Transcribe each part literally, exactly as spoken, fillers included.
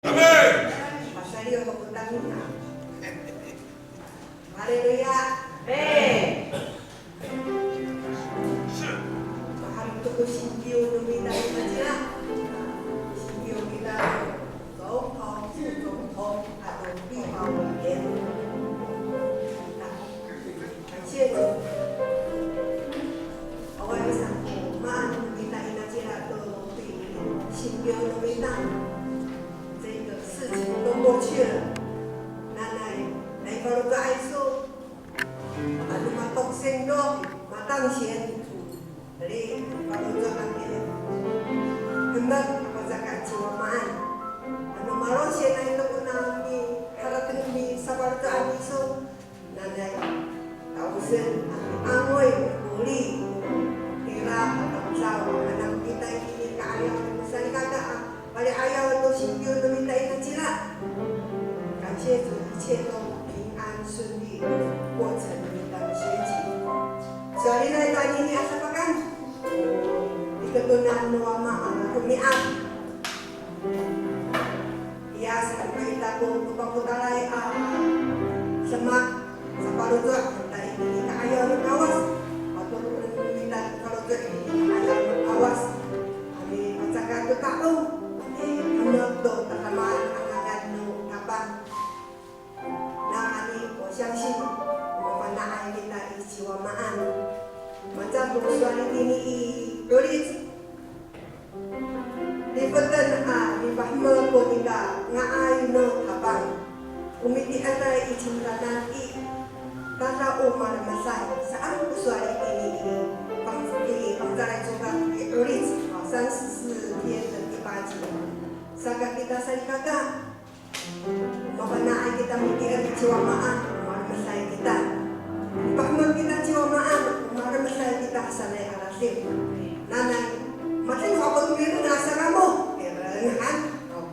Amin. Pasaliw ho ko tamina. Haleluya. Amin. Mahaen to ko singkiw no mita i nacila. Singkiw kita to 总统、副总统 ato 立法委员. Nah, 感谢主. Awaay sa ko maan no mita i nacila to singkiw no mita. 这个事情都过去了. Nanay, nai faloco' iso. Ano matokseng to, matangsian to. Ri, faloco' kami. Hemek, ako saka ci Wamaan. Ano malosi nai to ko nami, harateng misafaloco'an iso. Nanay, tawsen, ano angoy, koli, ira, atau saw, anak kita ini kaya, misalnya kaka, Pali'ayaw to singkiw no mita i nacila. 感谢主，一切都平安顺利，过程非常的顺利. Sowal nira i tanini a sapakan. Iketonan no Wama a romi'ad. Iya, sa kita ko papotalay a demak. Safaloco' kita i ka'ayaw no Kawas. Patoroden kita safaloco' i ka'ayaw no Kawas. Ami pacakat to ta'ong, i, ano to tadamaan a ngangan no Tapang. Nawhani, o 相信, o mafana'ay kita i ci Wamaan. Maca ko sowal itini i 'Olic. Lifeten a mipahemek ko nika nga'ay no Tapang. O miti'eray i cingraan i, tada o malemesay, saan ko sowal itini i Fang-, i Fangcalay Codad i 'Olic, a, 三十四篇的第八节. Saka kita salikaka, mafana'ay kita miti'er ci Wamaan, malemesay kita. Mipahemek kita ci Wamaan, malemesay kita sanay a lasing. Nanay, matini ako to mirengan sa kamo, mirengan han. O.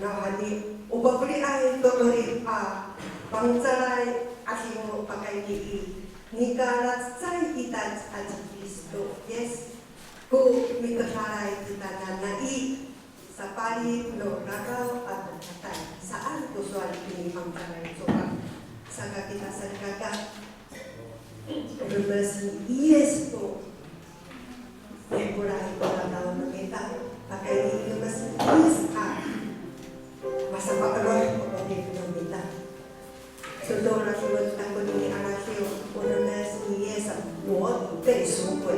Nawhani, o pafeliay to 'orip a fangcalay a 'adingo pakayni i, nika lacecay ita ci Kristo Yis ko mitedalay kitanan i, sapalid no raraw ato patay, saan ko sowal itini fangcalay codad. Saka kita salikaka, remes ni Yis ko pikoray ko raraw no mita, pakayni remes ni Yis a masafa'eloh ko 'orip no mita. Sato, radiwen ta konini a radiw, o remes ni Yis a 我已被赎回。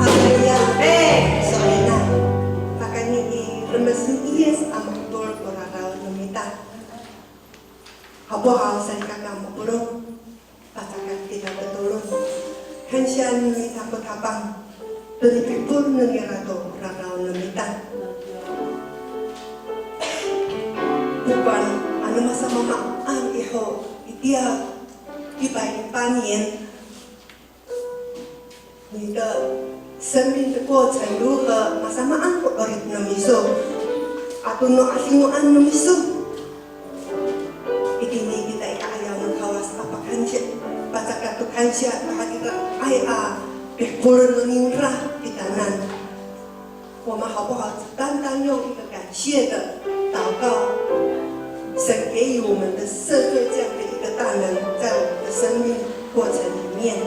Haleluya. Amin. So'elinay, pakayni i remes ni Yis a ma'ikor ko raraw no mita. Hapohaw salikaka mapolong, pacakat kita tatolon. Kansiya no mita ko Tapang to nipikor no nira to raraw no mita. Pokowan ano masamamaan i ho itiya i paypayni. 你的生命的过程如何，masamaan ko 'orip no miso ato no 'adingoan no miso. Itini kita i ka'ayaw no Kawas a pakansiya, pacakat to kansiya to hatiraay a pihepol no ningra kitanan. Wama hapohaw, 单单用一个感谢的祷告，神给予我们的赦罪这样的一个大能，在我们的生命过程里面。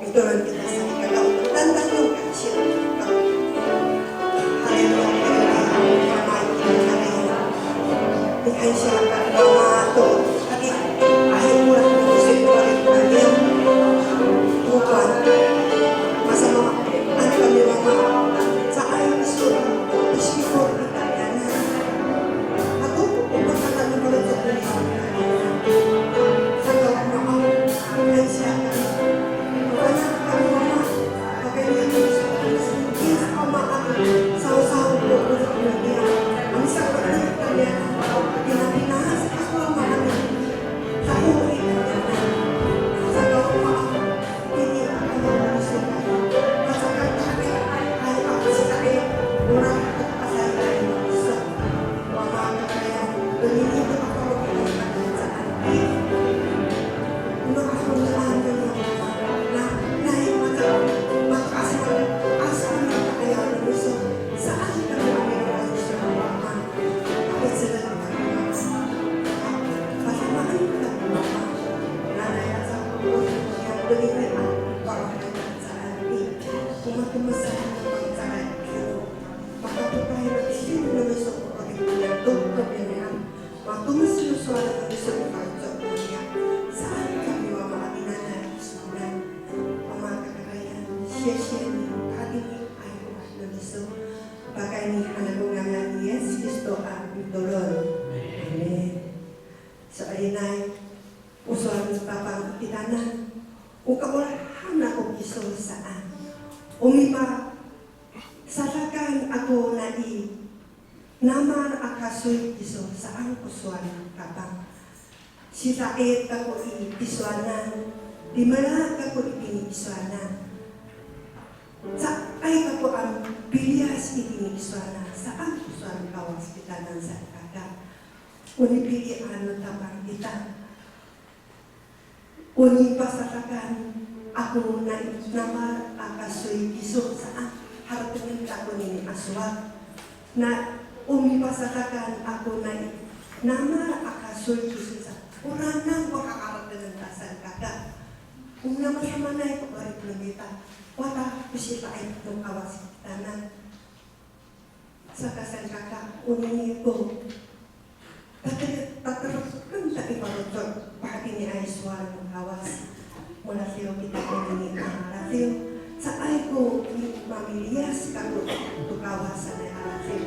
Mitolon kita salikaka, 单单用感谢的祷告。哈利路亚，哈利路亚，哈利路亚。你看一下，Mama to, lagi, ahay, kulang, kulang, kulang, kulang. Bukan, masa Mama, ano kami Mama, sa ay, iso, iso, iso, iso. Tolingay a parohay a ca'an i, o matomes a mipangcalay kiyo, makapokay no isin no miso ko 'orip niyam to romi'ami'ad, matomes no sowal no miso i faloco' niyam, saan kami wa ma'aminanay i sowalan. Wama kakarayan, siyasiya ni hatini ay no miso, pakayni han ako ngangan ni Yis Kristo a mitolon. Amin. So'elinay, o sowal no Tapang i kitanan, o kaolahan ako kiso saan. O mipasadakan ako nai namal a kasoy kiso saan ko sowal no Tapang. Sida'it kako i tisowanan, limela kako itini i sowanan. Caay kako a piliyas itini i sowanan, saan ko sowal no Kawas kitanan salikaka. O nipilian no Tapang kita. O nipasadakan ako nai namal a kasoy kiso saan, haratengen ta konini a sowal. Na o mipasadakan ako nai namal a kasoy kiso saan, o ranan ko haharatengen ta salikaka. O namasamaanay ko 'orip no mita, wata ko sida'it no Kawas kitanan. Saka salikaka, onini ko tater-, tatereken ta i faloco' ko hatiniay sowal no Kawas. Maladiw kita onini a maladiw. Caay ko mamiliyas kako to Kawas sanay a ladiw.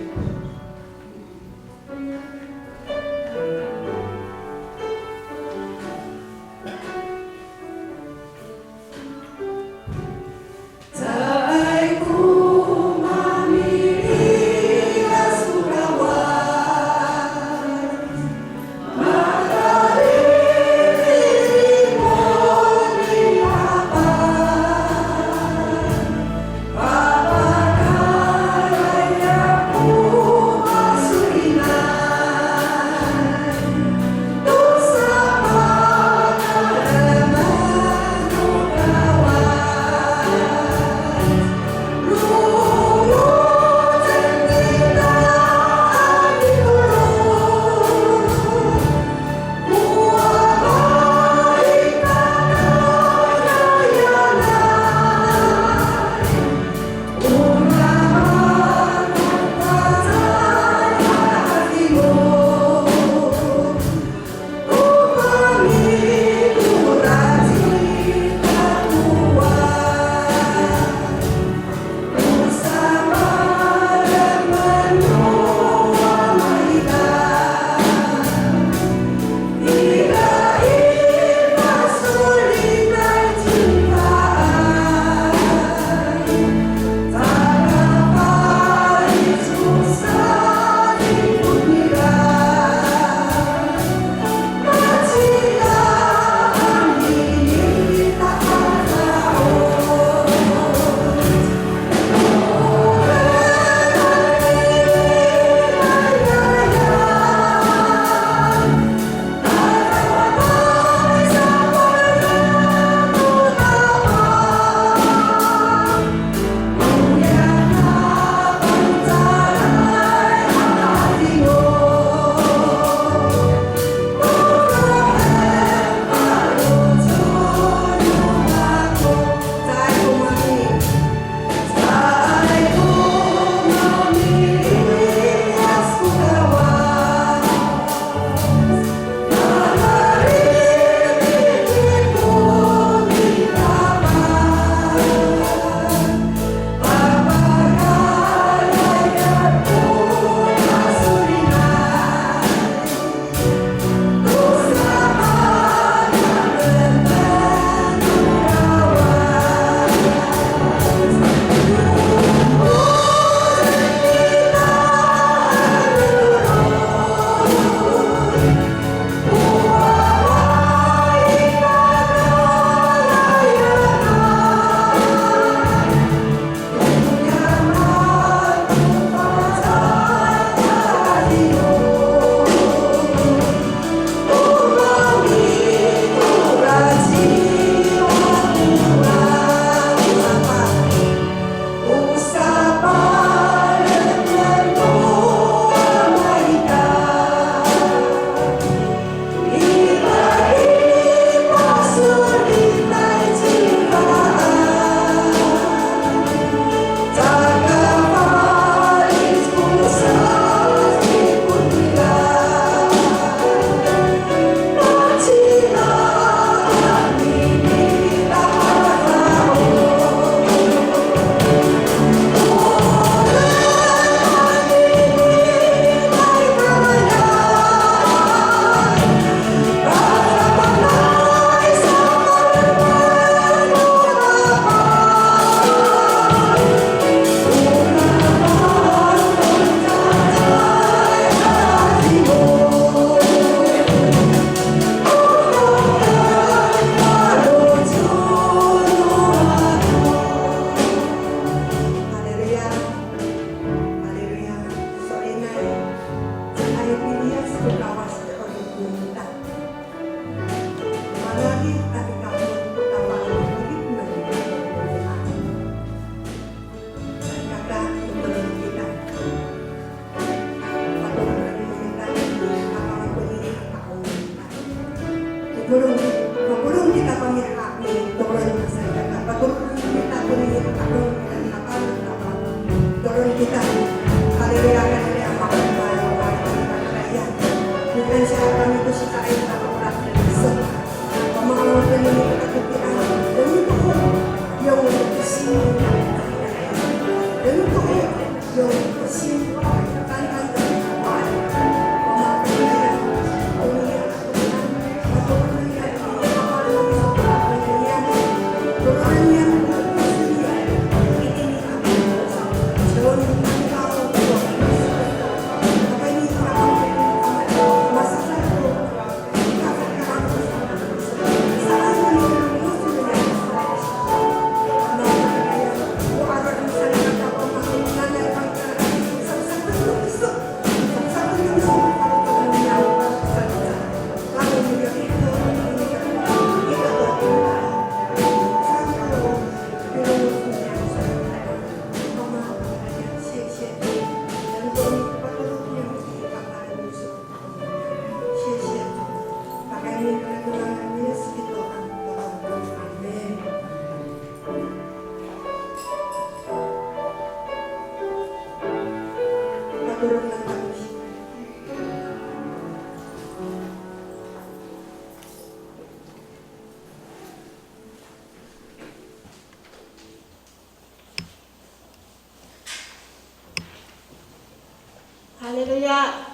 Haleluya.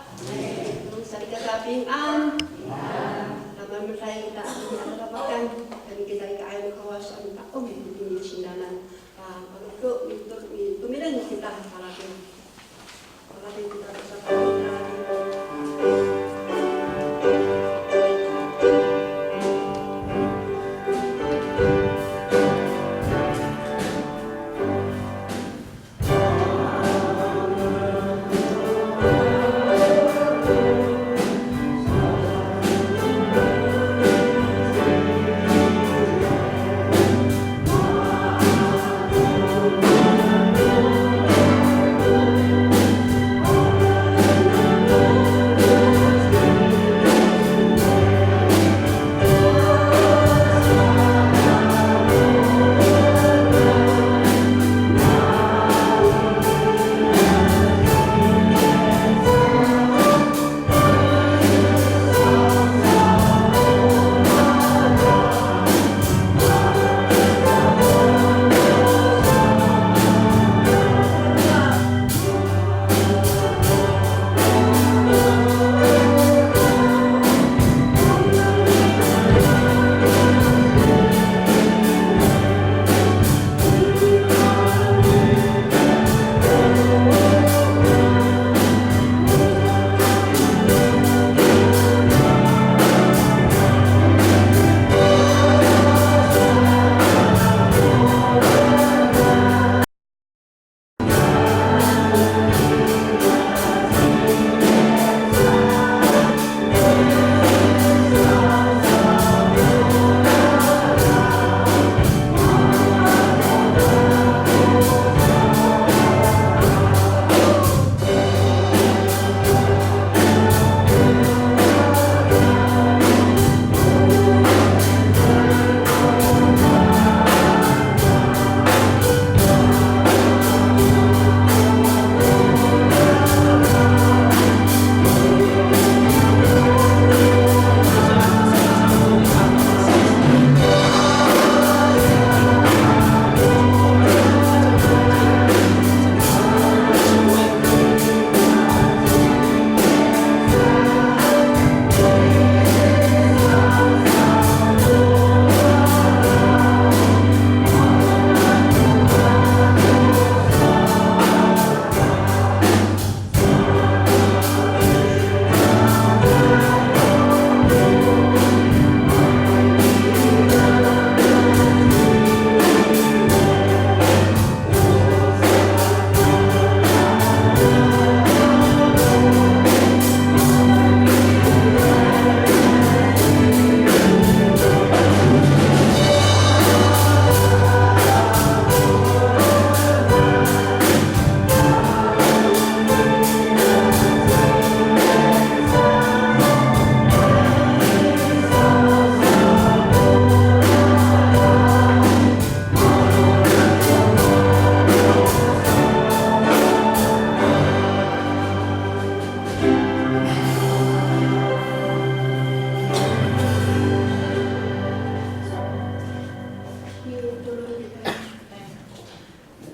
Salikaka pingan. Lamamesay kita a mialapakan. Kami kita i ka'ayaw no Kawas a mita'ong itini i cingranan. A, panga'ay to, mito, mi, tomireng kita, palapin. Palapin kita, palapin.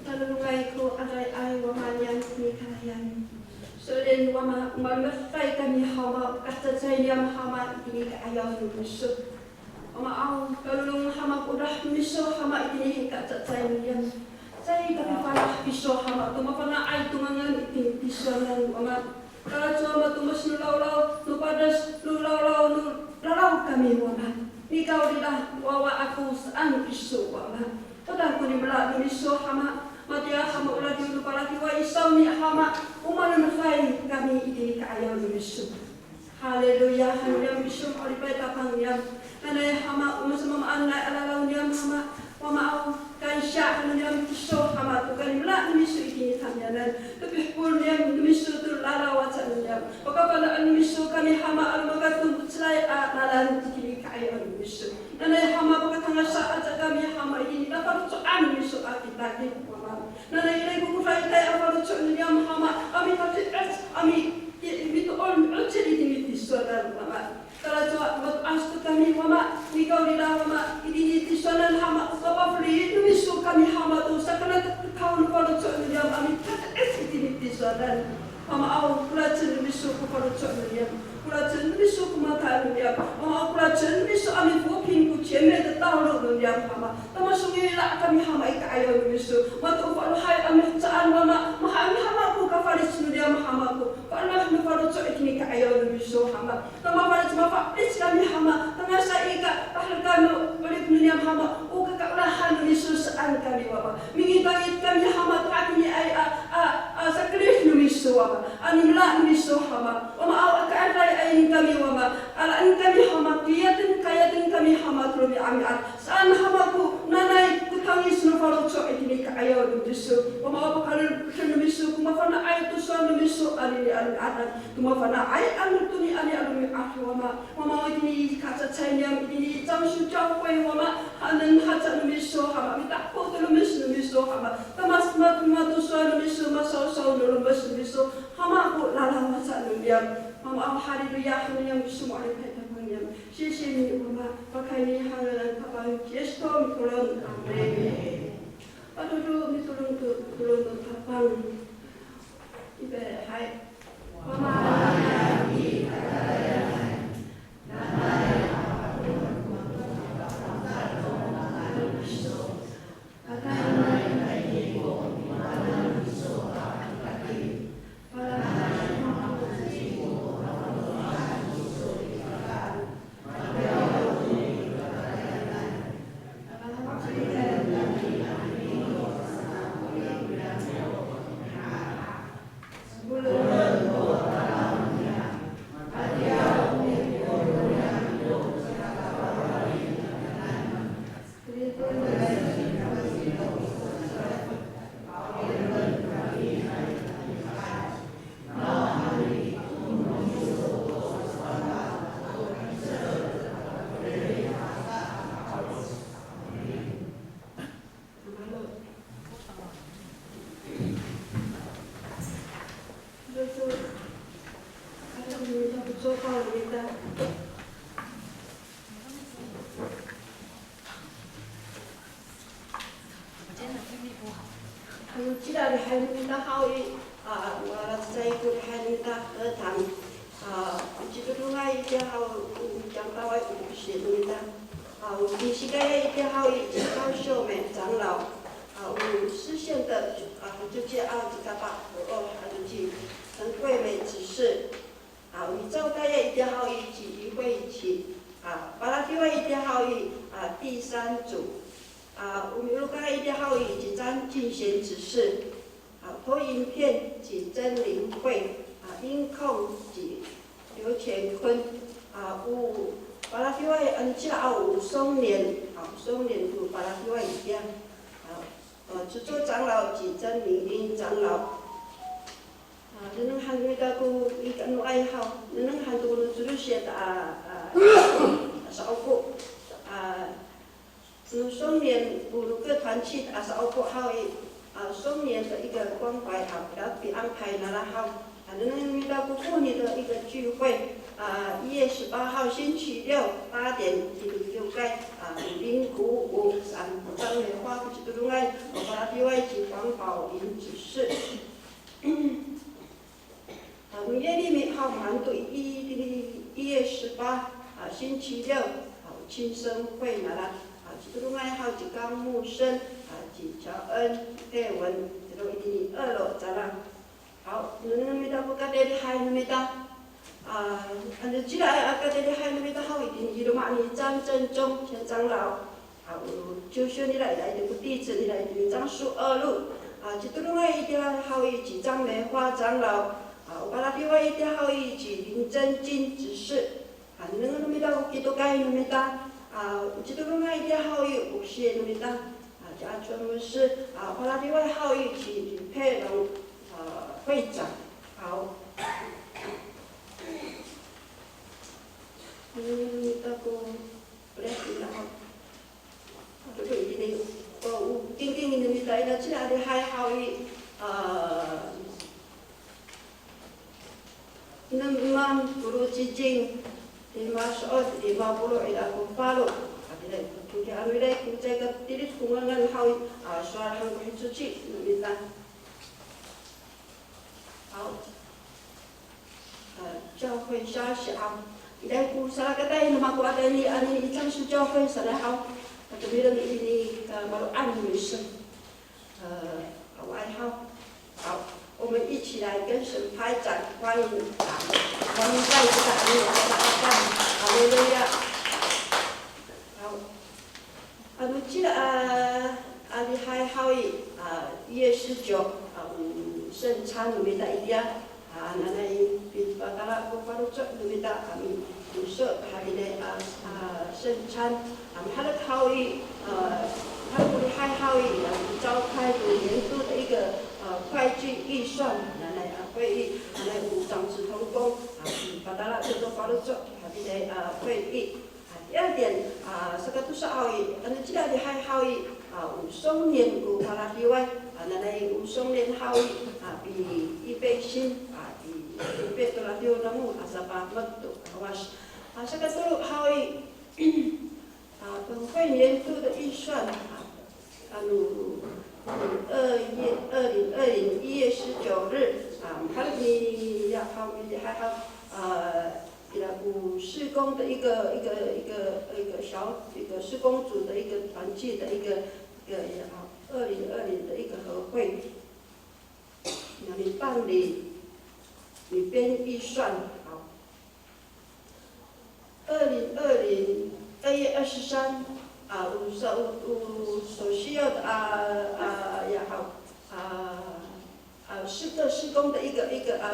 Talolongay ko adadaay Wama niyam i kalayan. So'elin Wama, o malemefay kami Wama, o kacacay niyam Wama itini i ka'ayaw no miso. Wama aw, kalolong Wama ko olah no miso Wama itini i kacacay niyam. Caay kapifalah kiso Wama to mafana'ay to ngangan itini i tisowanan Wama. Kalacowa matomes no lawlaw, no pades no lawlaw, no lalaw kami Wama. Nikawrira, wawa ako saan kiso Wama. Oda ko nimela no miso Wama, matiya Wama o radiw no palakiwa i sawni Wama, o malemefay kami itini i ka'ayaw no miso. Haleluya, han niyam miso, ma'oripay Tapang niyam. Nanay Wama, o masamaamaanay a lalaw niyam Wama, Wama aw, kansiya han niyam kiso Wama to kanimela no miso itini i tamiyanan. To pihepol niyam no miso to lalaw aca niyam. Pakafana'en no miso kami Wama a romakat to mo^celay a lalan itini i ka'ayaw no miso. Nanay Wama, pakatangasa aca kami Wama itini i nafaloco'an no miso a kitakit Wama. Nanay iray ko kofaitay a faloco' niyam Wama, a mitati'ec, a mi, i, mitoor, mi'ocil itini i tisowanan Wama. Kalacowa mato'as to kami Wama, nikawrira Wama, itini i tisowanan Wama, o kapafeli no miso kami Wama to sakanak tekaw no faloco' niyam a mitati'ec itini i tisowanan. Mama aw, kolacen no miso ko faloco' no niyam. Kolacen no miso ko mata no niyam. Mama aw, kolacen no miso a mifopin ko 前面的道路 no niyam, Mama. Tama, songila' kami, Mama, i ka'ayaw no miso. Mato o falohay a mihecaan, Mama. Mahaen, Mama, ko kafalic no niyam, Mama, ko falohay no faloco' itini ka'ayaw no miso, Mama. Tama, falic, mafalic kami, Mama. Tangasa i ka, paherekan no 'orip no niyam, Mama. O kakaolahan no miso saan kami, Mama. Mingitangit kami, Mama, to hatiniay a, a, a sakelid no miso, Mama. A nimela no miso, Mama. Mama aw, aka aray ayin kami, Mama. Alaen kami, Mama. Kiyaten, kayaten kami, Mama, to romi'ami'ad. Saan, Mama, ko nanay ko tangic no faloco' itini ka'ayaw no miso. Mama aw, pakalolokeden no miso ko mafana'ay to sowal no miso anini a romi'ad. To mafana'ay a mitoni anini a romi'ad, Mama. Mama aw, itini i kacacay niyam, itini i 樟树教会, Mama, haenen haca no miso, Mama, mita'epoc to lomes no miso, Mama. Tama, mato sowal no miso, masawsaw no lomes no miso, Mama, ko lalawac no niyam. Mama aw, haliluya, haliluya, miso mo a lipay Tapang niyam. 谢谢你, Mama, pakayni hananay Tapang ci Kristo mitolon. Amin. Padodo mitolon to, mitolon to Tapang. 预备, hay. Ano cila lihay no mita haw i, a, malacecay ko lihay no mita, e, tang. A, o citodongay itiya haw, o cangtaway ko pisin no mita. A, o misikayay itiya haw i, ci 高秀美长老. A, o 视线的, a, 就介绍 ci Kapa, o, a, 就介绍陈桂美执事. A, o micawkayay itiya haw i, ci 余慧琪. A, paladiway itiya haw i, a, 第三组. A, o mi'orokay itiya haw i, ci 张敬贤执事. A, 投影片 ci 曾玲慧. A, 音控 ci 刘乾坤. A, o paladiway, ano cila, a, o 松年. A, o 松年 ko paladiway itiya. A, 呃，执座长老 ci 曾明英长老. A, nengneng han no mita ko ikanoay haw, nengneng han to ko no 十六岁 a, a, a sa'opo. A, no 松年 ko no 个团契 a sa'opo haw i, a, 松年的一个关怀 a, pi, pianpay nara haw. A, nengneng no mita ko 妇女的一个聚会, a, 一月十八号星期六八点 i to kiwkay, a, 零五五 saan, 张美花 ko citodongay, o paladiway ci 黄宝银执事. A, no 月历 mi haw, maan to i, itini 一月十八, a, 星期六, a, 庆生会 nara, a, citodongay haw ci 高木生, a, ci 乔恩、佩文, itini 二楼 cangra. Haw, nengneng no mita ko kataylihay no mita. A, ano cila a kataylihay no mita haw, itini i loma' ni 张正中 saan, 长老. A, o 就学 nira ira itini ko 弟子 nira itini 樟树二路. A, citodongay itiya haw i, ci 张美花长老. A, o paladiway itiya haw i, ci 林真金执事. A, nengneng no mita ko kitokay no mita. A, o citodongay itiya haw i, o 谢 no mita. A, ci 阿春 牧师. A, o paladiway haw i, ci 林佩龙, a, 会长. Haw. Nengneng no mita ko, o, itini, o, o tingting no mita ira, cila lihay haw i, a, enem, enem polo' cicing, lima so'ot, lima polo' ira ko falo. A, ira, ko, ano ira ko caay ka tilid ko ngangan haw i, a, sowal han ko hicoci no mita. Haw. 教会消息 haw. Ira ko salakatay no mako a tayni anini i 樟树教会 sanay haw. Katomireng itini i kamaro'an no miso. 呃，好，我们一起来跟神拍掌，欢迎，啊，欢迎在座的朋友，大家好，哈利路亚。好，啊，我们记得，啊，啊，礼拜 haw i, 啊，一月十九，啊，嗯，圣餐 no mita itiya, a, nanay pipatala ko faloco' no mita a miso hatini a, a, 圣餐. A, maherek haw i, a, maherek ko lihay haw i, a, 召开 ko 年度的一个, a, 会计预算. Nanay, a, 会议, nanay o 长执同工, a, pipatala to faloco' hatini a, 会议. A, 第二点, a, saka tosa haw i, ano cila lihay haw i, a, o 松年 ko kaladiway, a, nanay o 松年 haw i, a, pi, 预备心, a, pi, 预备 to radiw namo, a, sapamek to Kawas. A, saka tolo haw i, a, 本会年度的预算, a, ano, 二月, 二零二零一月十九日, a, haw i, ya, haw i, haw, a, 一个事工的一个一个一个一个小一个事工组的一个团契的一个一个啊，二零二零的一个和会，那里办理里边预算啊，二零二零二月二十三啊，有所有所需要的啊啊也好啊。 啊，是个事工的一个一个啊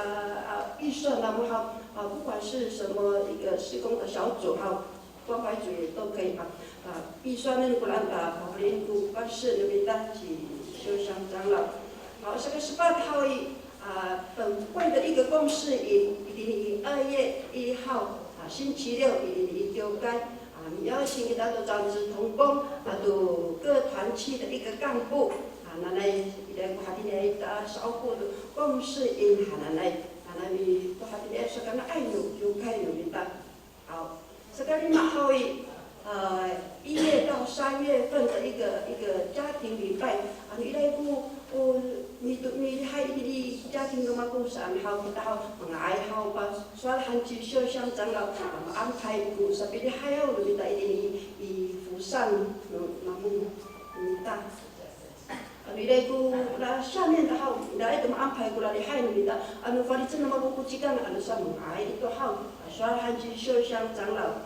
啊预算啦，我们好啊，不管是什么一个事工的小组哈，关怀组也都可以啊。啊，预算呢，不然啊，法令部办事那边的请秀香长老。好，这个十八号 i, a, 本会的一个公事营一定于二月一号啊，星期六一定于九干。 A, mi邀请 kita to 长执同工 ato 各团契的一个干部 a, nanay ira ko hatiniay ta 小组的公事营 hananay, nanay mi to hatiniay saka nga'ay no kiwkay no mita. 好, saka lima haw i, a, 一月到三月份的一个一个家庭礼拜 a, ira ko, o, mi to, milihay i 家庭 no mako saan haw kita haw, manga'ay haw pa, sowal han ci 秀香长老 a, 安排 ko sapilihayaw no mita itini i, i 福善 no mako no mita. Ano ira ko la 下面的 haw, ira ko ma安排 ko la lihay no mita, ano falicen no mako ko 时间 ano sa manga'ay to haw, a, sowal han ci 秀香长老.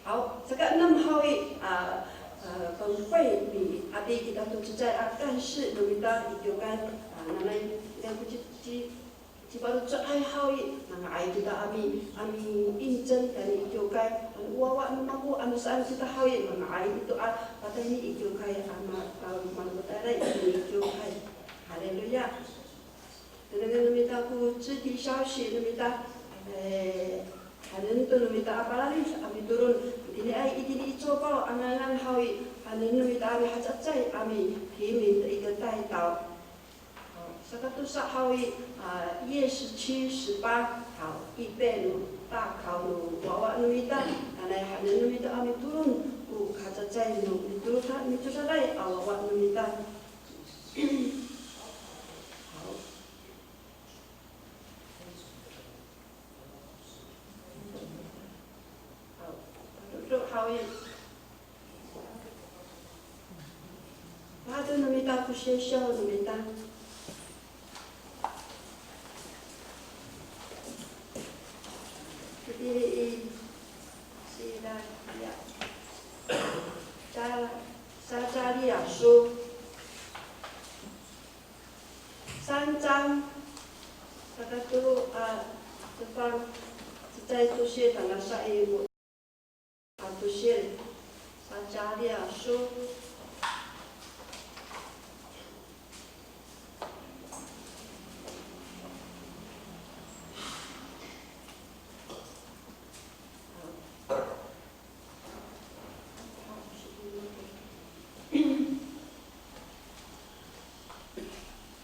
好, saka enem haw i, a, a, 本会 mi'api kita to cecay a 干事 no mita i kiwkay, a, nanay, ira ko ci, ci, cifaloco'ay haw i, manga'ay kita a mi, a mi应征 tayni i kiwkay, ano wawa no mako, ano saan kita haw i, manga'ay ito a, patayni i kiwkay, a ma, a, malotaray i kiwkay. Haleluya. Nengnengen no mita ko 肢体消息 no mita, e, haenen to no mita a palalis a mitolon, itiniay itini i Copaw a ngangan haw i, haenen no mita a mihacecay a mi, 提名的一个代祷. 好, saka tosa haw i, a, 一月十七、十八, haw, 预备 no, 大考 no, wawa no mita, nanay haenen no mita a mitolon, ko kahacecay no, mitolon, mitosaday a wawa no mita. Haw. Haw. Padodo haw i. Padodo no mita ko sesyo no mita. Itini i, sila, ya. Sa, Sacaliyaso. 三章, saka tolo a cefang, cecay tosil tangasa i mo a tosil, Sacaliyaso.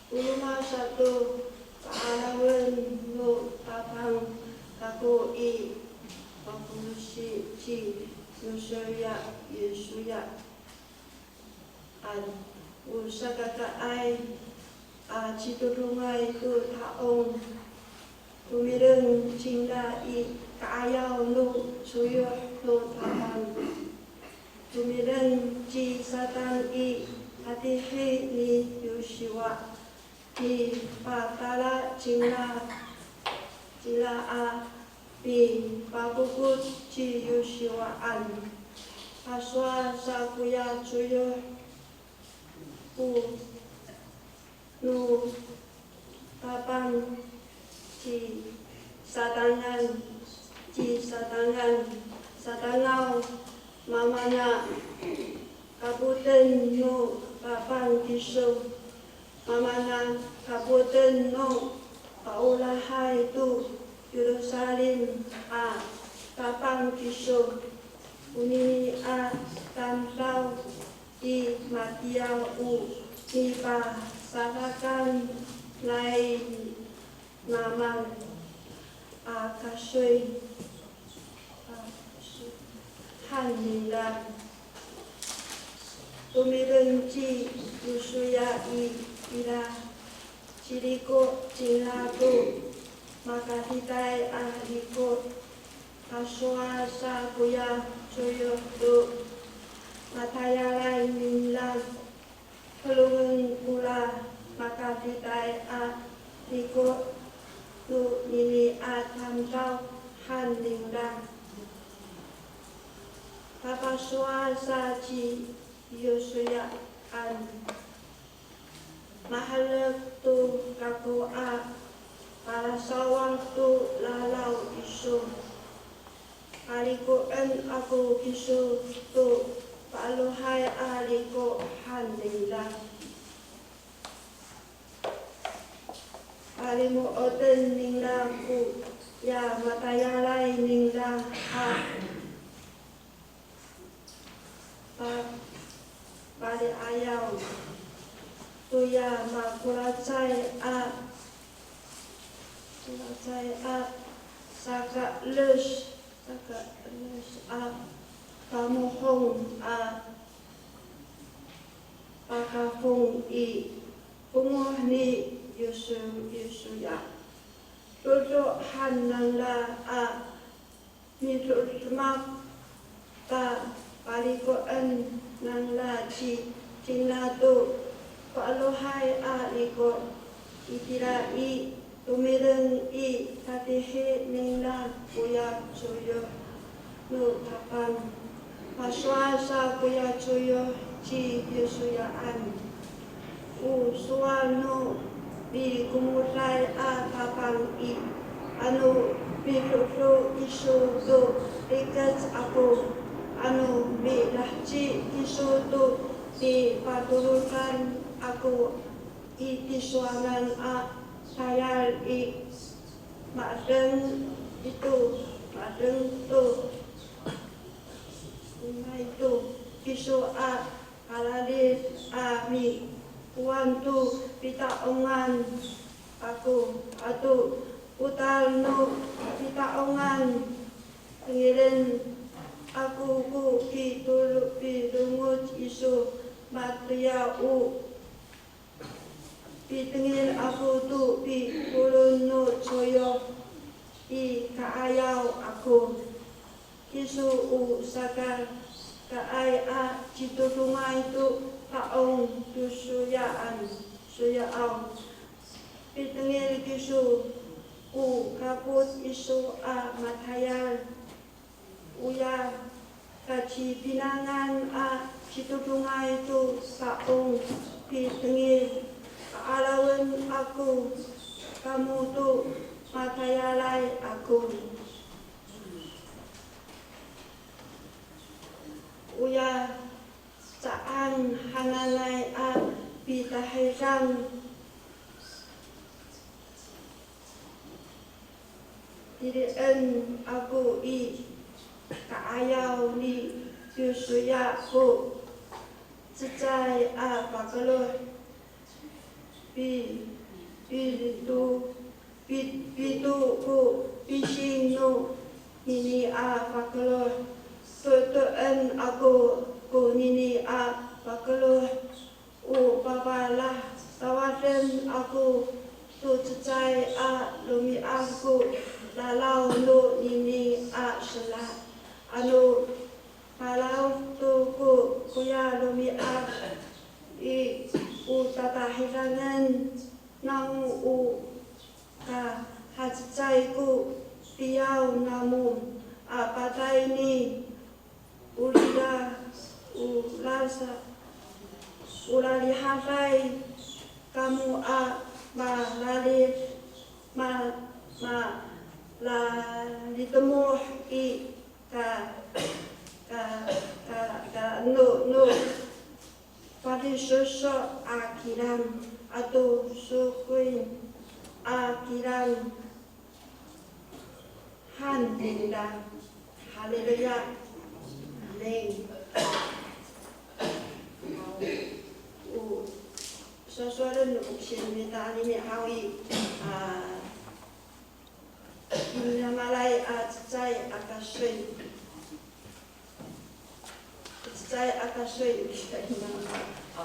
O roma sato, pa'arawen no Tapang kako i, pakolosi ci Yosoya, Yosoya, a, o sakakaay a citodongay to ta'ong Tomireng cingra i ka'ayaw no coyoh no Tapang. Tomireng ci Satan i tatihi ni Yosiwa. Mipatala cingra, cingra a mipafokod ci Yosiwaan. Pasowal sa koya coyoh ko no Tapang ci Satangan, ci Satangan, Satangaw mamanga kapoten no Tapang kiso, mamanga kapoten no paolahay to Yerusalem a Tapang kiso, onini a tamdaw i matiya o nipasadakan nai Naman a kasoy han ningra. Tomireng ci Yosiya i, ira ci riko' cingra to makaditay a riko'. Pasowal sa koya coyoh to matayalay ningra, polongen kora makaditay a riko' to nini a tamdaw han ningra. Papasowal sa ci Yosiyaan, maherek to kako a palasawad to raraw iso. Palikoen ako kiso to pa'elohay a riko' han ningra. Palimo'oten ningra koya matayalay ningra a pa-, pali'ayaw toya makolacay a, kolacay a saka les, saka les a pamohong a pakafong i fongoh ni Yosu-, Yosiya. Dodo han nangra a midodemak ta palikoen nangra ci, cingra to pa'elohay a riko'. Itira i, tomireng i tatihi ningra koya coyoh no Tapang. Pasowal sa koya coyoh ci Yosiyaan. O sowal no mikomoday a Tapang i, ano midodo kiso to rikec ako, ano milaheci kiso to nipatorodan ako i tisowanan a tayal i, ma'edeng ito, ma'edeng to, ina ito kiso a kararid a mikowan to pita'ongan ako ato potal no pita'ongan. Tengilen ako ko pitolo-, pilongoc iso matiya o pitengil ako to pitolon no coyoh i ka'ayaw ako. Kiso o sakakaay a citodongay to ta'ong to soyaan, soyaaw. Pitengil kiso ko kapot iso a matayal. Oya kacipinangan a citodongay to ta'ong pitengil, ka'arawen ako kamo to matayalay ako. Oya ca'ang hananay a pitahidang, tiliden ako i ka'ayaw ni Yosuya ko cecay a pakeloh. Pi-, pito, pi-, pito ko pising no nini a pakeloh. Totoen ako ko nini a pakeloh. O papalasawaden ako to cecay a romi'ad ko raraw no nini a sera. Ano maraod to ko koya romi'ad i, o tatahidangen namo o kahacecay ko tiyaw namo a patay ni Orira, o rasa, o rarihaday kamo a marari, ma, mararitemoh i ka, ka, ka, ka, no, no, fadisoso' a kilang ato sokoy a kilang han ningra. Haleluya. Amin. Haw. O sowasowalen no 'opisin mita anini haw i, a, inamalay a cecay a kasoy. Cecay a kasoy, inamalay. O,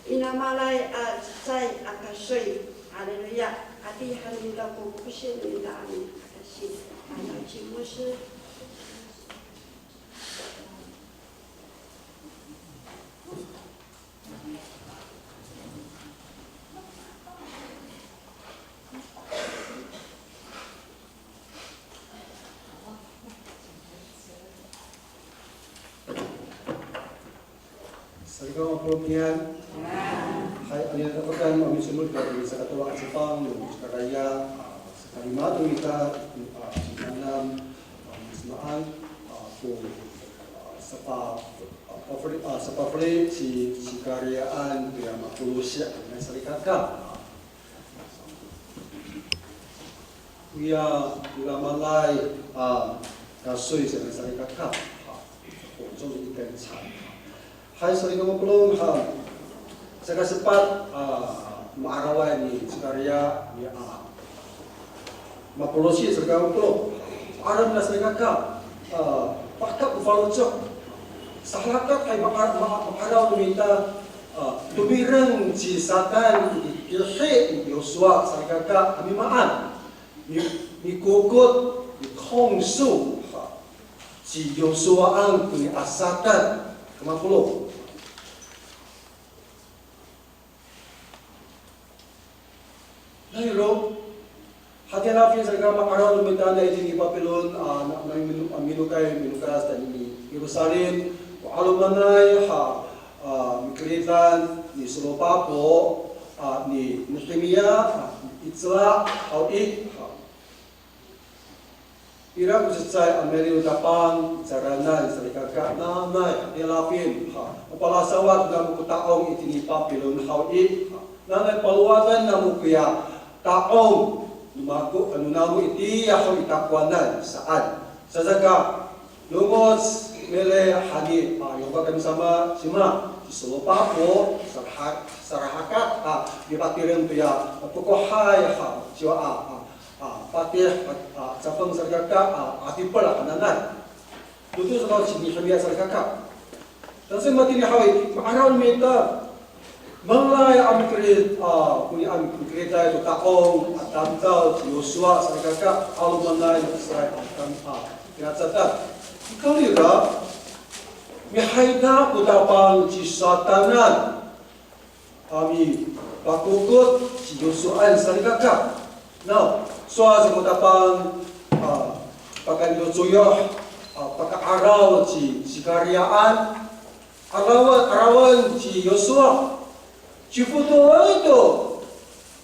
inamalay a cecay a kasoy. Haleluya. Katihan nira ko 'opisin nira a akasi. Ano ci Moses. Salikaka mapolong, hay, anini a dapotan a micomod ita i sakatosa a cepang no Sakaraya, a, sakalima to mita, a, sakaenam, a, misamaan, a, ko, a, sapa, a, pafeli, a, sapafeli ci, ci Sakarayaan toya mapolosi a salikaka. Oya, ira malay, a, kasoy sa salikaka. Ha, 中一根柴. Hay, salikaka mapolong, ha. Saka sepat, a, ma'araway ni Sakaraya, ni, a, mapolosi, salikaka mapolong. Aram na salikaka, a, pakak ko faloco'. Sahalakat hay ma'a-, ma'a-, ma'araw no mita, a, tomireng ci Satan i kihi ni Yosuwa salikaka a mimaan. Mi-, mikokot, mikongso, ha, ci Yosowaan koni a Satan, kamapolong. Nano, hatira pin salikaka ma'araw no mita na itini i Papilon, a, na, na mino-, a, minokay, minokay sa tayni i Yerusalem, ko 'alomanay, ha, a, mikeridan ni Soropapo, a, ni Nehemiya, a, ni Icra, haw i, ha. Ira ko cecay a meli no Tapang, caranan, salikaka, nanay, hatira pin, ha, mapalasawad namo ko ta'ong itini Papilon haw i, ha, nanay palowaden namo koya ta'ong no mako, ano namo itiya haw i takowanan saan. Saka, longoc, meli, hani, a, Yehowa kami Sama, cima, ci Soropapo, saraha-, sarahakat, a, mipatireng toya, a, pokohay, ha, ciwa, a, a, A, patih, a, a, capeng salikaka, a, a, 'adipel hananay. Toto sa ci Nehemiya salikaka. Tangsa matini haw i, ma'araw mita. Mangalay a mikerid, a, koni a mikeriday to ta'ong, a, tamdaw, ci Yosuwa salikaka, 'alomanay no Israil, a, tam-, a, finacadan. Nikawrira, mihayda ko Tapang ci Satanan a mipakokot ci Yosowaan salikaka. Naw, sowal sa ko Tapang, a, pakanicocoyoh, a, paka'araw ci, ci Sakarayaan, arawan, arawan ci Yosuwa, cifodoay to,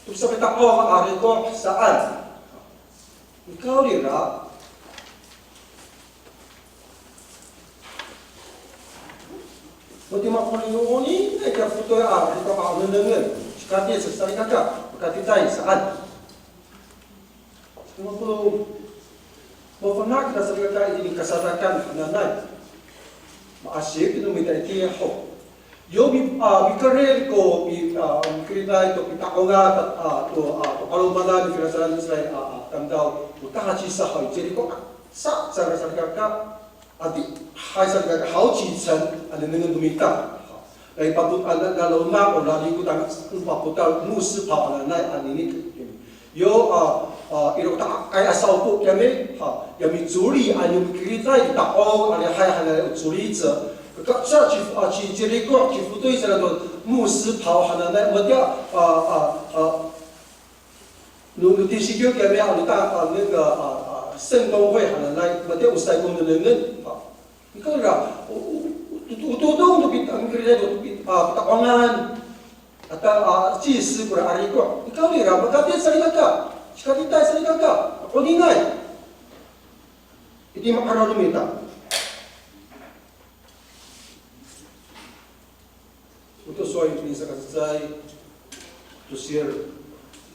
to sapita'ong a riko' saan. Nikawrira, matiya makolingolinay kiya fotoy a, nika pa'enengneng. Cika tiya salikaka, makaticay saan. Mako, mafana' kita salikaka itini kasadakan hananay. Ma'asip no mita itiya ho. Yo mi, a, mikerid ko, mi, a, mikeriday to pita'ongan, a, to, a, to 'alomanay no finacadan no Israil, a, a, tamdaw, to tahacisa haw i Jeriko, a, sa, sa, salikaka, adihay salikaka haw cicen a nengnengen no mita. Ipapot-, a, na, na loma' o lalingkod a, papotal 牧师袍 hananay anini. Yo, a, a, iro ta'akay a sawpo kiyami, ha, ya micoli, a, yo mikilitay, ta'ong, a, lihay hananay o coli ci. Ka, sa ci, a, ci, ci riko', ci fotoy sanay to 牧师袍 hananay, matiya, a, a, a, no, no T C Q kiyami, a, no ta, a, 那个, a, a, 圣公会 hananay, matiya o saykong nengnengen, ha. Nikawrira, o, o, o, o todong to pit-, a, mikilitay to pit-, a, pita'ongan. Ata, a, 祭司 kora a riko'. Nikawrira, makatit salikaka. Cikakitay salikaka. Koningay. Iti ma'araw no mita. Oto sowal itini saka cecay, tosir,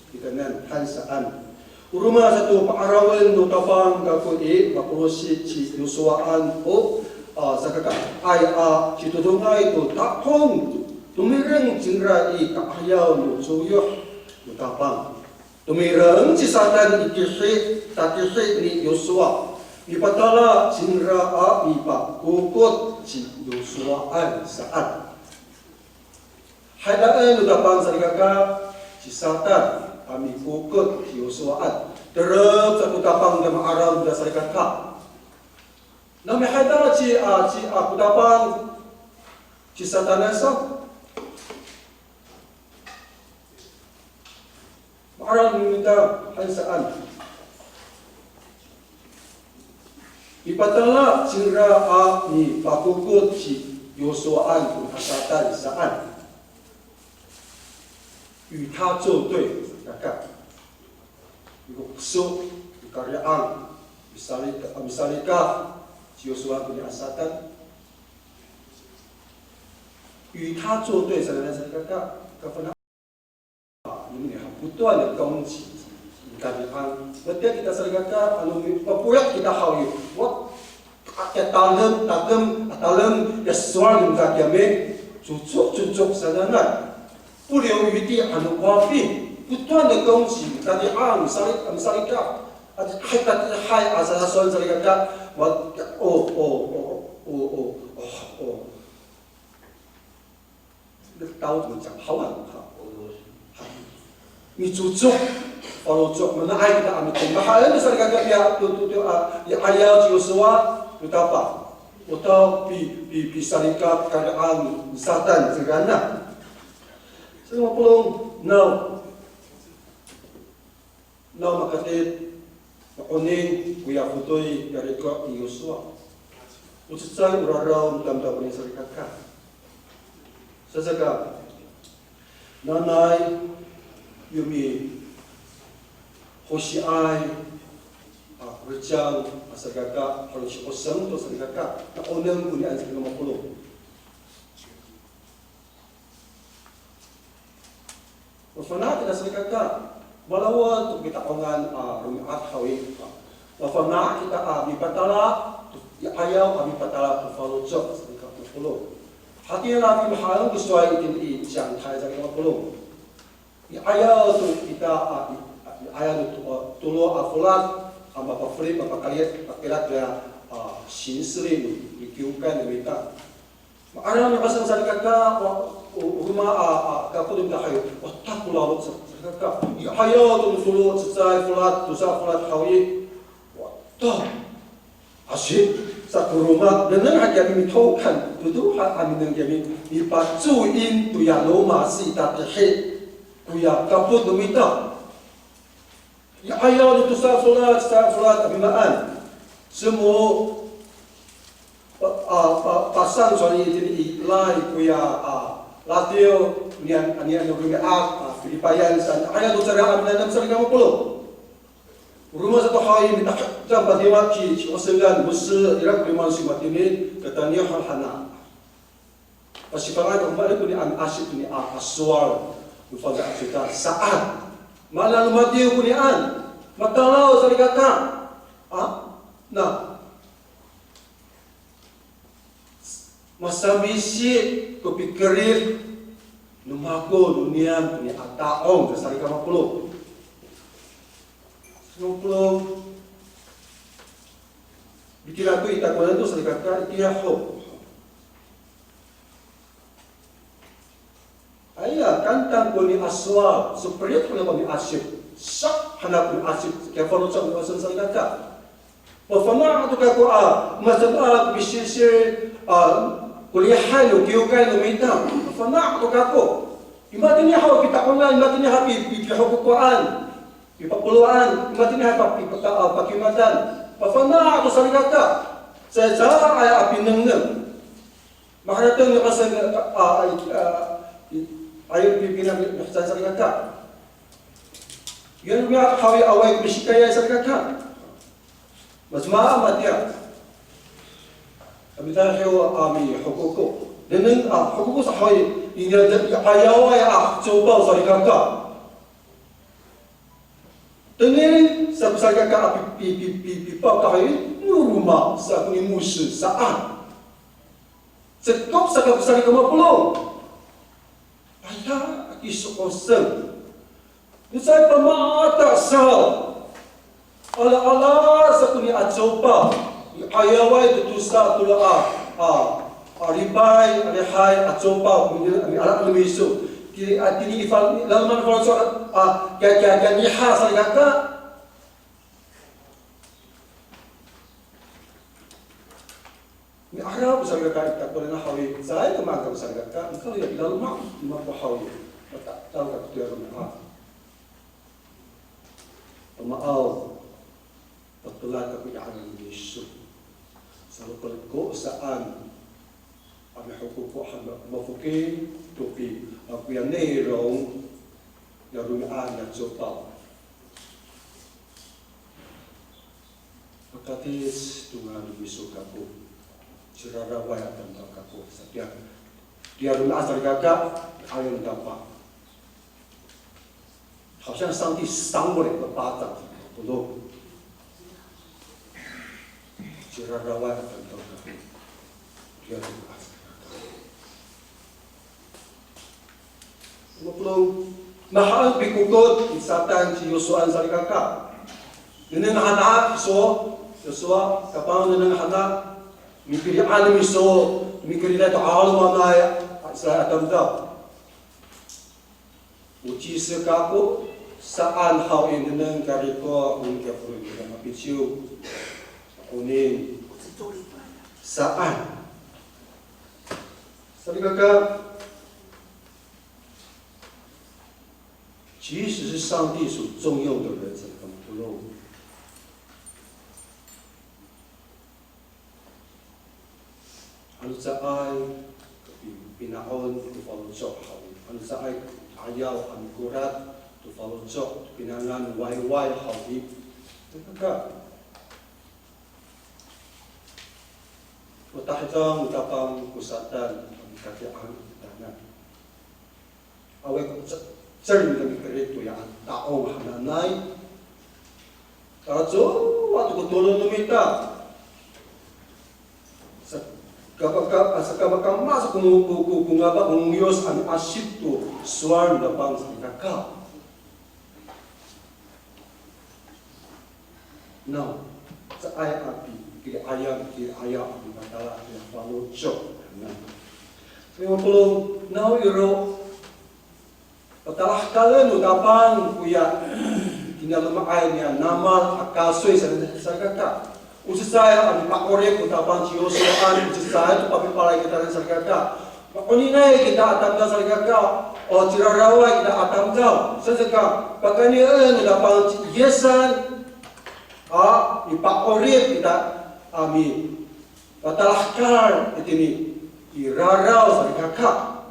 kitanan, han saan. O roma sato pa'arawen no Tapang kako i, mapolosi ci Yosowaan ho, a, sakakaay a citodongay to ta'ong, tomireng cingra i ka'ayaw no coyoh no Tapang. Tomireng ci Satan i tihi, tatihi ni Yosowa. Mipatala cingra a mipakokot ci Yosowaan saan. Hay, laen no Tapang salikaka, ci Satan a mikokot ci Yosowaan. Terep sa ko Tapang a ma'araw no mita salikaka. Nami hay tala ci, a, ci, a, ko Tapang, ci Satanan sa. Ma'araw no mita han saan. Mipatala cingra a mipakokot ci Yosowaan ko Satan saan. 与他作对, kaka. Mikokeso, mikari'ang, misalika, misalika, ci Yosowaan koni a Satan. 与他作对 sanay, sanay kaka, kafana'. 因为他不断的攻击，你看，你看，我对 kita salikaka, ano, mapoyak kita haw i, wa, a, ya talem, takem, a, talem, ya sowal no mita kiyami, cocok, cocok sananay. 不留余地 ano 发病，不断的攻击，你看，你啊，你 sali, 你 salika, a, hay, hay, hay, a, sa, sa, sowal salikaka, wa, o, o, o. Taw to, 讲好啊, ha. Micocok, faloco', mana'ay kita a micocok. Mahaen salikaka, ya, to, to, to, a, ya, 'ayaw ci Yosowa, to Tapang. O taw pi, pi, pisalika, kari'ang ni Satan, saan. Sa, mapolong, naw. Naw makatit, ma'oning koya fotoy ya riko' ni Yosowa. O cecay o raraw no tamdaw koni salikaka. Saka, nanay, yo mihosiay a, recang a salikaka, halo si'oseng to salikaka, na oneng konian saka mapolong. Mafana' kita salikaka, malawan to kita ongan a romi'ad haw i. Mafana' kita a mipatala, to i 'ayaw a mipatala to faloco' salikaka mapolong. Hatira mihaen ko sowal itini i 讲台 salikaka mapolong. I 'ayaw to kita a, i, i 'ayaw to, a, tolo a folad a mapafelip, mapakilat, pakilat a, a, 行事历 no, no kiwkay no mita. Ma'araw no 'asang salikaka, wa, o, o roma a, a, kapot no mita haw i, wa, ta ko lalok sa, salikaka. I 'ayaw to no tolo, cecay folad, tosa folad haw i. Wa, ta. Asi, sa ko roma, nengneng han kiyami mitokan, todo han a minengneng kiyami, mipacoin toya loma' sitatihi, koya kapot no mita. Ya 'ayaw no tosa folad, sa folad a mimaan. Semo, pa, a, pa, pasang sowal itini i Line koya, a, ladiw, niyan, niyan no romi'ad, a, Pilipayan saan. 'Ayaw to cangra a minengneng salikaka mapolong. O roma sato haw i, mita'edang padiwa ci, ci Osengan, mose, ira ko lima no sima tini, katayniay han hana. Pasifana' ko, ma'araw koni a miasi koni a, a sowal no fangcalay a codad saan. Mana no matiyo konian, matalaw salikaka. A, na. Masamisi ko pikerid no mako no niyam koni a ta'ong, salikaka mapolong. Salikaka mapolong. Bitira to i takowanan to salikaka, itiya ho. Aya, kantang ko niya sowal, so periyot ko niya ko ni'asip, sa han ako ni'asip, kiya faloco' no mi'awawa salikaka. Mafana' to kako a, masamaanay ko pisilsil, a, ko lihay no kiwkay no mita. Mafana' to kako. Imatini haw pita'ongan, imatini haw pi, pi, pihokokoan, pipapoloan, imatini haw pi, pi, a, pakimatan. Mafana' to salikaka. Sa, sa, aya, a, pinengneng. Maharateng no kasa, a, a, a, ayo pipina, sa, salikaka. Yan romi'ad haw i awaay ko misikayay salikaka. Mas maama tiya. Kami tahiw a mihokoko. Nengneng a hokoko sa haw i, iniya i 'ayaway a 'acopaw salikaka. Tengil sa ko salikaka a pi, pi, pi, pi, pipakahay no roma sa ko ni Mose saan. Cekop sa kako salikaka mapolong. Aya, aki so'osen. Nocay pamata saw. Ala, ala, sa ko ni 'acopaw. I 'ayaway to tosa to a, a, a, lipay, a lihay, 'acopaw, ko ni, a, ala, ala miso. Ki, a, tini i fal, lalaman faloco', a, kiya, kiya, kiya niha salikaka. Mi'araw ko salikaka ita, ko rena haw i, caay ka ma'araw ko salikaka, nika ya, i laloma' mako haw i, mata'etaw kako toya romi'ad. Pamaaw, pakelak kako i 'ayaway ni Yiso. Salokeleko saan, a mihokoko han a mafoki to i, a, koya nirong, ya romi'ad ya 'acopaw. Pakatic to ngangan no miso kako, ciraraway a tamdaw kako, satiya, tiya romi'ad salikaka, ayon tapa. 好像上帝赏我了一个巴掌，不错。Ciraraway a tamdaw kako, tiya romi'ad salikaka. Mapolong, mahaen pikokot ni Satan ci Yosuwaan salikaka. Nengneng han a, so, Yosuwa, Tapang nengneng han a, mikeri'an miso, mikeri'anay to 'alomanay a Israil a tamdaw. O cisek kako, saan haw i nengneng kariko, o nika folon kita mapiciw. Onin, saan. Salikaka, 即使是上帝所重用的人，怎么不用？Ano caay, pina'on to faloco' haw i. Ano caay, 'ayaw a mikorat to faloco', to pinangan wayway haw i. Salikaka, o tahidang Tapang ko Satan a mikati'ang kitanan. Awaay ko ce-, cecel no mita mikerid toya ta'ong hananay. Talacowa to ko tolon no mita. Sa, kapaka, sa kapakamasa ko, ko, ko, ko ngaba ko ngoyos a miasip to sowal no Tapang salikaka. Naw, caay a pi, kili'ayaw, kili'ayaw a mipatala, kili'ayaw a faloco'. Naw. Salikaka, naw iro, patalahekalen no Tapang koya, kina loma'ay niya namal a kasoy sa, salikaka. O cecay a mipa'orip ko Tapang ci Yosuwaan, o cecay to papipalay kitanan salikaka. Ma'oninay kita a tamdaw salikaka, o ciraraway kita a tamdaw. Saan saka, pakaynien no Tapang ci Yisan, a mipa'orip kita a mipatalahekal itini i raraw salikaka.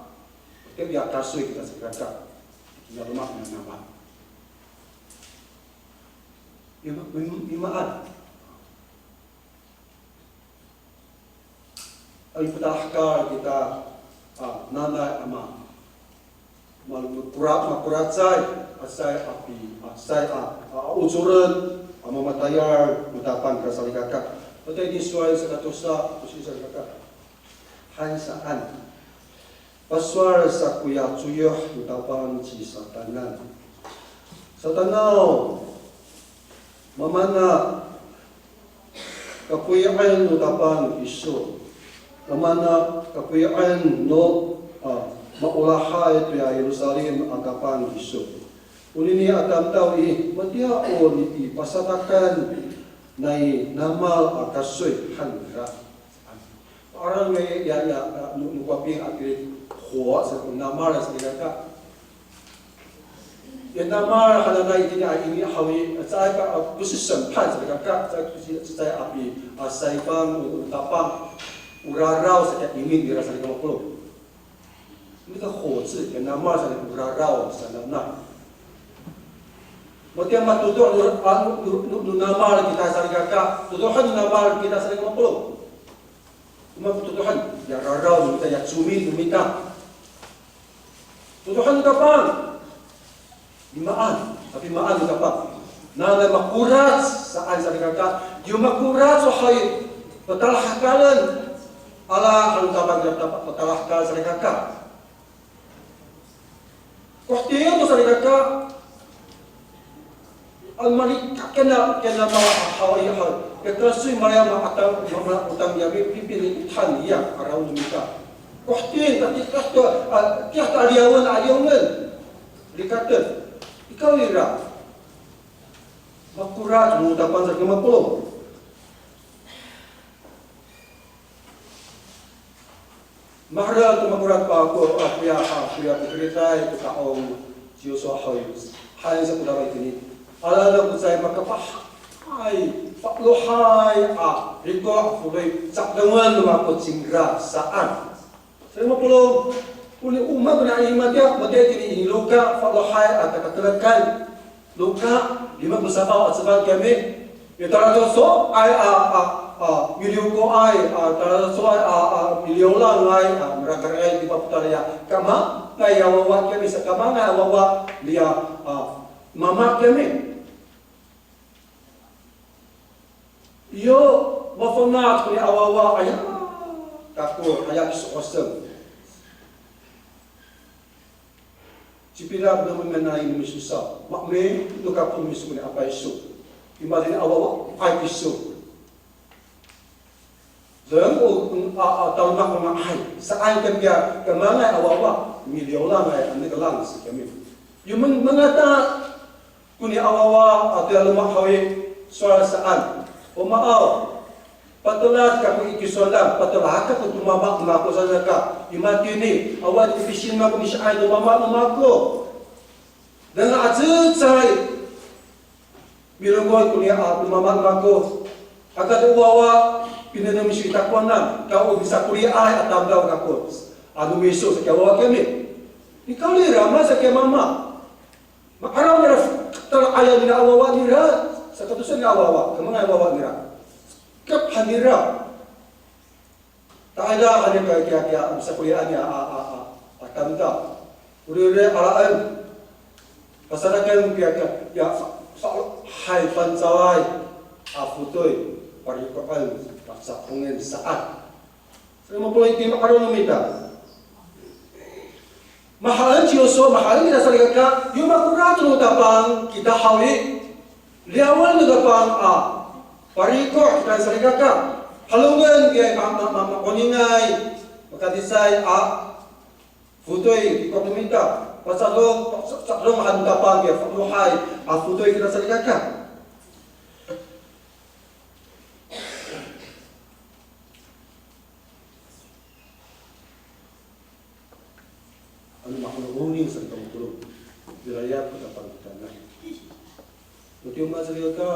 Itiya kasoy kita salikaka. Itiya loma' niyam a. Ima, ima, imaan. Ay, patalahekal kita, a, nanay a ma, ma, makora, makoracay, a, cecay a pi, a, cecay a, a, ocoren, a, mamatayal no Tapang kita salikaka. Patay ni sowal saka tosa, tosa salikaka. Han saan. Pasowal sa koya coyoh no Tapang ci Satanan. Satanaw, mamana kapoyi'en no Tapang iso. Mamana kapoyi'en no, a, Maolahay toya Yerusalem a tapang kiso. Onini a tamdaw i, matiya o nipipasadakan nai namal a kasoy han nira. Paarang nai ya, ya, ya, no, no Faping a tiri ho sa ko namal sa nira ka. Ya namal hananay itini a imi haw i, caay ka, a, 不是审判 sa nira ka, caay, caay a pi, a, saifang, o, o tapang, o raraw sa ka imi nira sa nira mapolong. Nika ho ci, ya namal sa nira o raraw sa nanay. Matiya matodo' no, a, no, no, no namal kita sa nira ka, todohan no namal kita sa nira mapolong. Cima ko todohan, ya raraw no mita, ya comin no mita. Todohan no tapang. Maan, tapi maan no tapang. Nanay makorac saan sa nira ka, yo makorac o hay, patalahekalen. Ala han no tapang, ya tapa-, patalahekal sa nira ka. Koheting to sa nira ka. An mali ka kena, kena mala haw i haw. Kekasoy malaya ma ata, ma, mala otang ya, pi, pi, pi, ni tan ya, araw no mita. Koheting, tati, tati, a, tiyah ta liyawen, a, liyawen. Likaten. Ikaw ira. Makorac no tapang sa nira mapolong. Maherek to makorac pa ako, a, koya, a, koya ko keritay ko ta'ong ci Yosuwa haw i. Hay sa ko daway kini. Ala na ko caay makapahay, fa'elohay, a, riko' a fodoy, ca'edengen no mako cingra saan. Sa nira mapolong, koni o maan koni a i matiya, matiya itini i Luka, fa'elohay, a, takatelekan. Luka, lima ko safaw a cefang kiyami. Ya talacowacowaay a, a, a, miliyokoay, a, talacowacowaay a, a, miliyolangay, a, marakarayay i papotal ya. Kamangay a wawa kiyami sa, kamangay a wawa niya, a, mama kiyami. Iyo, mafana' koni a wawa, aya, kako, aya kiso kosem. Cipinang no mimaan no miso sa, maemin to kako miso koni a payso. Imatini a wawa, ay kiso. Deng o, a, a, talomak ko nga'ay, saan ko piya, kamangay a wawa, miliyolangay, a nikelang sa kiyami. Yo meng-, mengata, koni a wawa, a, toya loma' haw i, sowal saan. O maaw, patelad kako i kisowanan, patelad kako to mama no mako saan ka, imatini, awa ko pisin mako misi'ay no mama no mako. Deng a cecay, milongoc koni a to mama no mako. Aka to wawa, pinengneng miso i takowanan, ka o misakoriyaay a tamdaw kako. Ano miso sa kiya wawa kiyami. Nikawrira, masa kiya mama. Ma'araw nira, tala'ayan nira a wawa nira, sakatosa nira a wawa, kamangay a wawa nira. Kep han nira. Ta'ayra han nira kiya, kiya, kiya, misakoriyaay a, a, a, a, a tamdaw. Orire alaen. Pasadaken kiya, kiya, kiya, fa-, fa-, hay fangcalay a fotoy, pariko'en, paca'ongen saan. Sa nira mapolong itini ma'araw no mita. Mahaen ci Yosuwa, mahaen kita salikaka, yo makorac no tapang kita haw i. Liyawen no tapang a pariko' kita salikaka. Halongen kiya ma, ma, ma, makoningay, makadisay a fotoy, riko' no mita. Paca'ong, paca'ong han no tapang kiya, fa'elohay a fotoy kita salikaka. Ano ma'ono'oning sa kita mapolong, ira ya ko tapang kitanan. Matiya salikaka,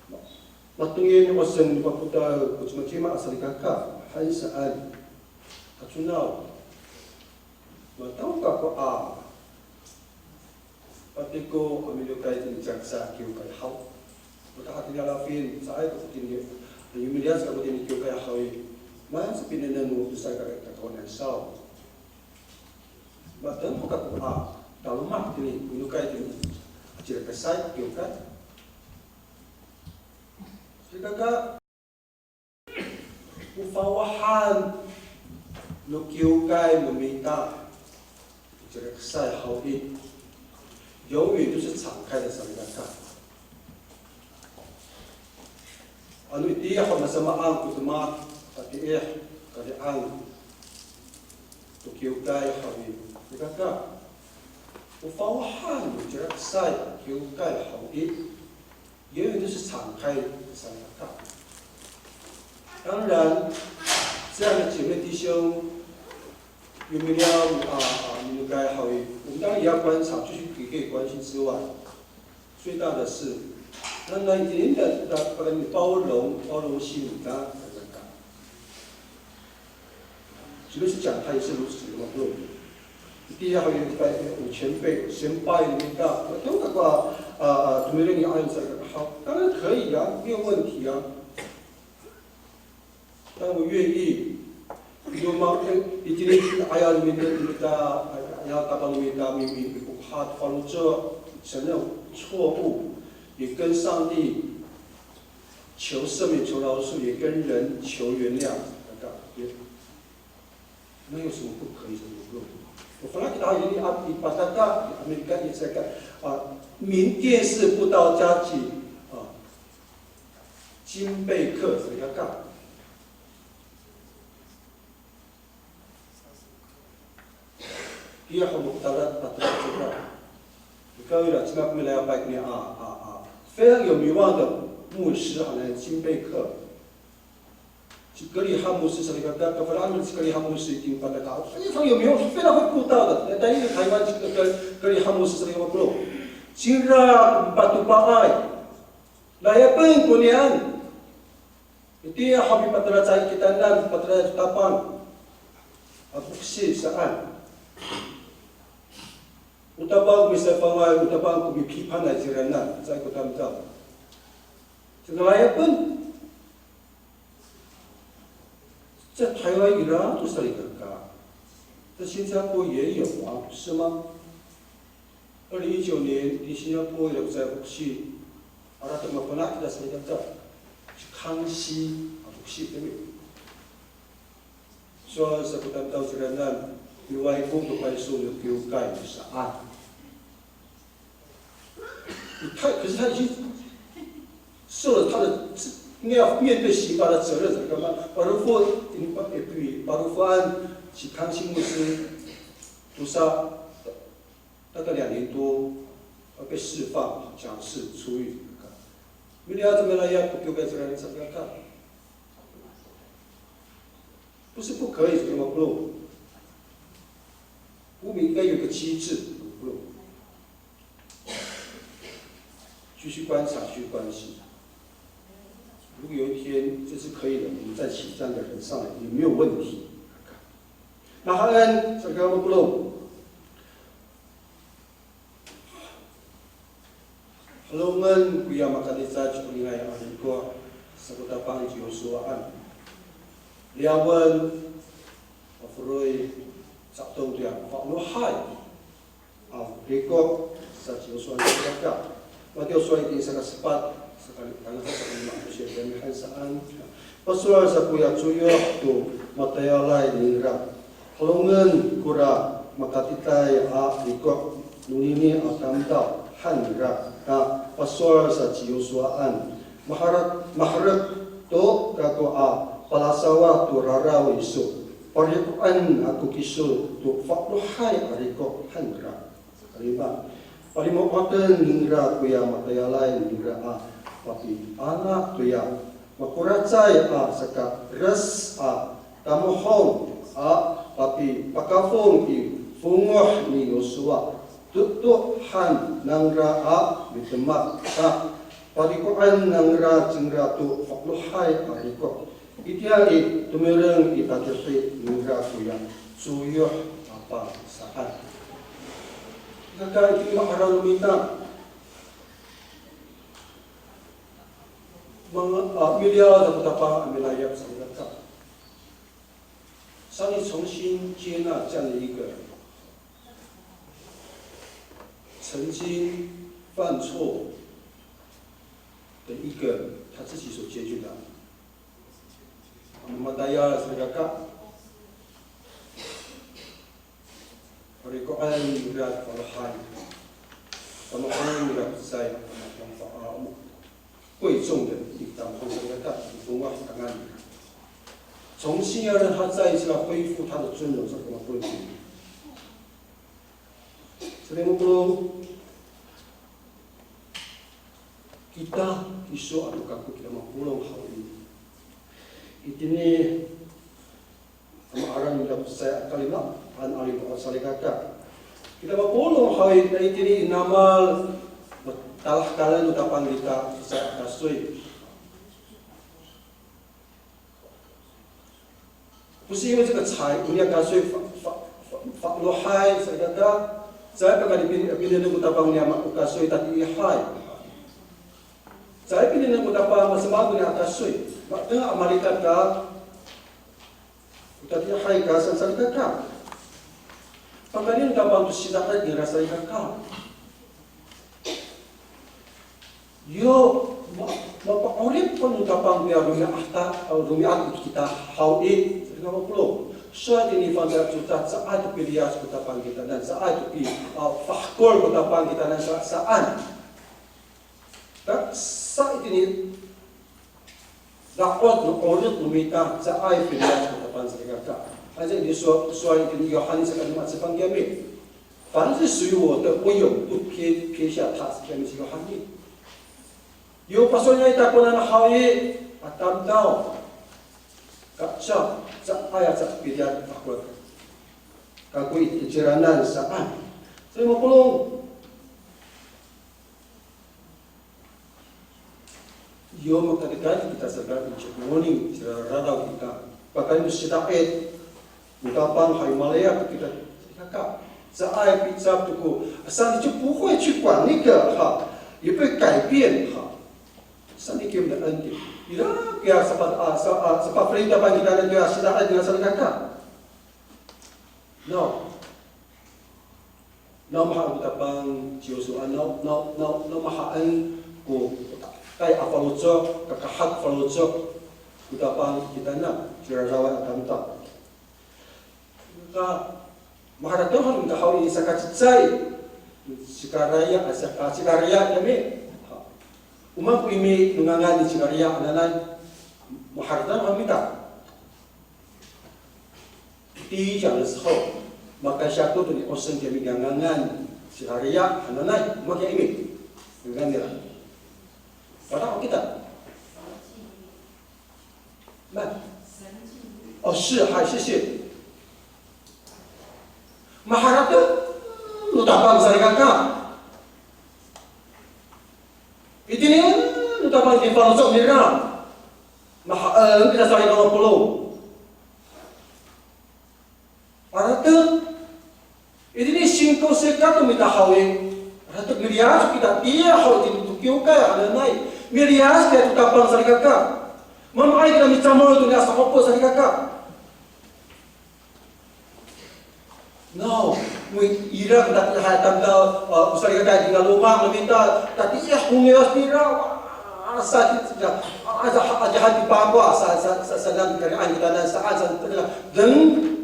ma-, matengil ni Oseng ni Papotal ko cimacima a salikaka, han saan. Haconaw. Matao kako a patiko a miliyokay tini ciyaksay a kiwkay haw. Maka hatini a lafin, caay kako tini, yo miliyas kako tini kiwkay haw i, maan sa pinengneng no tosa i kakawanan saw. Matengil kako a taloma' tini miliyokay tini a ciyaksay a kiwkay. Salikaka, o fawahan no kiwkay no mita, o ciyaksay haw i, 永远都是敞开的 salikaka. Ano itiya ho masamaan ko demak, katiih, kadi'ang. to kiwkay haw i, salikaka. O fawahan no ciraksay to kiwkay haw i, 永远都是敞开的 salikaka. 当然，这样的姐妹弟兄，有没有啊啊，你们该好，我们当然也要观察，就是可以关心之外，最大的是，那那一点点的，那那个包容，包容心，你看，看看看。即便是讲他也是如此，对吗？不容易。第一，还有一个有前辈、先辈的那个，我听他说，啊啊，怎么愿意按这个好，当然可以啊，没有问题啊。但我愿意，有吗？一定是哎呀，你们的那个，哎呀，大宝你们的，你们不怕，follow这，承认错误，也跟上帝求赦免、求饶恕，也跟人求原谅，那个也没有什么不可以，什么不可以。我本来给他一个啊，一把他大，Amerika 也在干啊，民电视布道家庭啊，金贝克怎么样干？Iya ho mo tala, tala, tala. Ikaw ira, cima ko milayapay koniya a, a, a. 非常有名望的牧师，好像金贝克。Si Keri Han 牧师 salikaka, kafana' amin si Keri Han 牧师 i tingpata ka. 非常有名望，非常会布道的。在台湾 si Keri Han 牧师 salikaka. Cira ko patopaay. Layapen koniyan. Itiya ho pipatelac i kitanan, pipatelac to Tapang a foksi saan. O Tapang ko misafangay, o Tapang ko mipipanay ciranan, caay ko tamdaw. Saka layapen, 在台湾 ira to salikaka, 在新加坡也有啊，是吗？二零一九年 i Singapore ira ko caay foksi, ira to mafana' kita salikaka, ci Kangsi a foksi kami. Sowal sa ko tamdaw ciranan, miwaykong to payso no kiwkay saan. 他，可是他已经受了他的，应该要面对刑罚的责任，怎么办？Parofo, parofo 安，ci Kangsi 牧师，屠杀，大概两年多，要被释放，假释出狱。Mila 怎么样？要不给我在这里看看，不是不可以，怎么不？我们应该有个机制，不？ 继续观察，继续关心。如果有一天这是可以的，我们再请这样的人上来也没有问题。Mahaen, salikaka mapolong. Halongen koya makalicay, ci Olingay a riko', sa ko Tapang ci Yosua an. Liyawen, maforoy, sato toya fa'elohay a riko' sa ci Yosua salikaka. Matiya Yosua itini saka sepat, saka, saka lima, saka lima han saan. Pasowal sa koya coyoh to matayalay ningra. Halongen kora makatitay a riko' nonini a tamdaw han ningra. Ta pasowal sa ci Yosua an. Maherek, maherek to kako a palasawad to raraw iso. Pariko'en ako kiso to fa'elohay a riko' han ningra. Kalima, palimo'oten ningra koya matayalay ningra a papi'anga' toya makoracay a saka res a tamohong a papipakafong i fongoh ni Yosua. Toto han nangra a midemak ta pariko'en nangra cingra to fa'elohay a riko'. Itiya i tomireng i tatihi ningra koya coyoh a pal saan. Kaka itini ma'araw no mita. Manga, a, miliyaw sa ko Tapang a milayap sa kaka. 上帝重新接纳这样的一个曾经犯错的一个他自己所接近的。Mamatayal sa kaka. Pariko'en ningra fa'elohay. Tamohong ningra cecay, a, 贵重的一个 tamohong sa kaka, i fongoh tangan. 重新要让他再一次来恢复他的尊荣，这个不容易。Salikaka polong, kita kiso ato kako kita mapolong haw i, itini a maaran nira ko cecay a kalima, an a lima, o salikaka. Kita mapolong haw i, na itini i namal, talahekalen no Tapang kita ko cecay a kasoy. Ko siyo cika cecay, oniya kasoy fa, fa, fa, fa'elohay, salikaka, caay pakayni pin, pinengneng ko Tapang niyam a kasoy tatiihay. Caay pinengneng ko Tapang, masamaanay ko niya a kasoy. Matengil a malikat ka, o tatiihay ka, saan salikaka. Pakayni no Tapang to sida'it nira salikaka. Yo, ma, mapa'orip ko no Tapang koya romi'ad ta, romi'ad kita haw i, salikaka polong. Sowal itini fangcalay a codad, caay to piliyas ko Tapang kitanan, caay to pi, a, fahkol ko Tapang kitanan, sa, saan. Ta, sa itini, da'ot no 'orip no mita, caay piliyas ko Tapang salikaka. Aca itini so, sowal itini Yohanis saka lima a cefang kiyami. 凡是属于我的，我永不撇，撇下他。Kiyami ci Yohanis. Yo pasowal niyam i takowanan haw i, a tamdaw. Kaca, caay aca piliyas kako, kako i, i ciranan saan. Salikaka polong. Yo makatikad kita salikaka i cimoning, cirararaw kita. Pakayni sida'it no Tapang hay malaya ko kita salikaka. Caay picap to ko, 上帝就不会去管那个哈，也不会改变哈。上帝给我们的恩典，ira kiya sapa, a, sa, a, sapafeli Tapang kitanan to sida'it no salikaka. No. Nao mahaen ko Tapang ci Yosuwa, nao, nao, nao, nao mahaen ko, kay a faloco', kakahad faloco' ko Tapang kitanan, ciraraway a tamdaw. Ka, maharateng han kita haw i, saka cecay, Sikariya, a, saka Sikariya kiyami. Ha. O maan ko imi no ngangan ni Sikariya hananay, maharateng han kita. 第一讲的时候，makasyato to ni Osen kiyami ngangan Sikariya hananay, o maan ko imi ngangan nira. Wata o kita. 慢。哦，是，嗨，谢谢。Maharateng no Tapang salikaka. Itini no Tapang i faloco' nira. Mahaen kita salikaka polong. Harateng. Itini singko seka to mita haw i. Harateng miliyas kita tiya haw itini to kiwkay hananay. Miliyas kita to Tapang salikaka. Mama'ay kita micamol to niya sa'opo salikaka. No, mo ira kita tiya hay tamdaw, a, o salikaka i tinggal loma' no mita, tatiya ho ngiyos nira, wa, sa, sa, aca, aca han pipakwa, sa, sa, sa, sa, nang kari'an kitanan saan, sa, sa, deng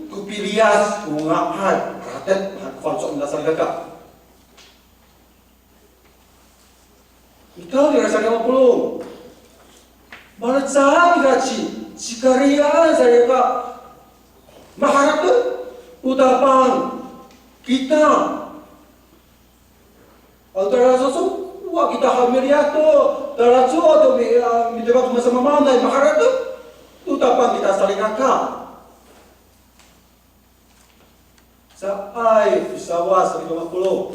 ko piliyas, ko nga'ay, harateng, han ko faloco' nira salikaka. Ita nira salikaka polong. Malecad ira ci, Sikariya salikaka. Maharateng ko Tapang kita. Aw, talacowa kita ha miliyas to, talacowa to mi, a, mitefad to masamaamaanay, maharateng to Tapang kita salikaka. Caay pisawa salikaka polong.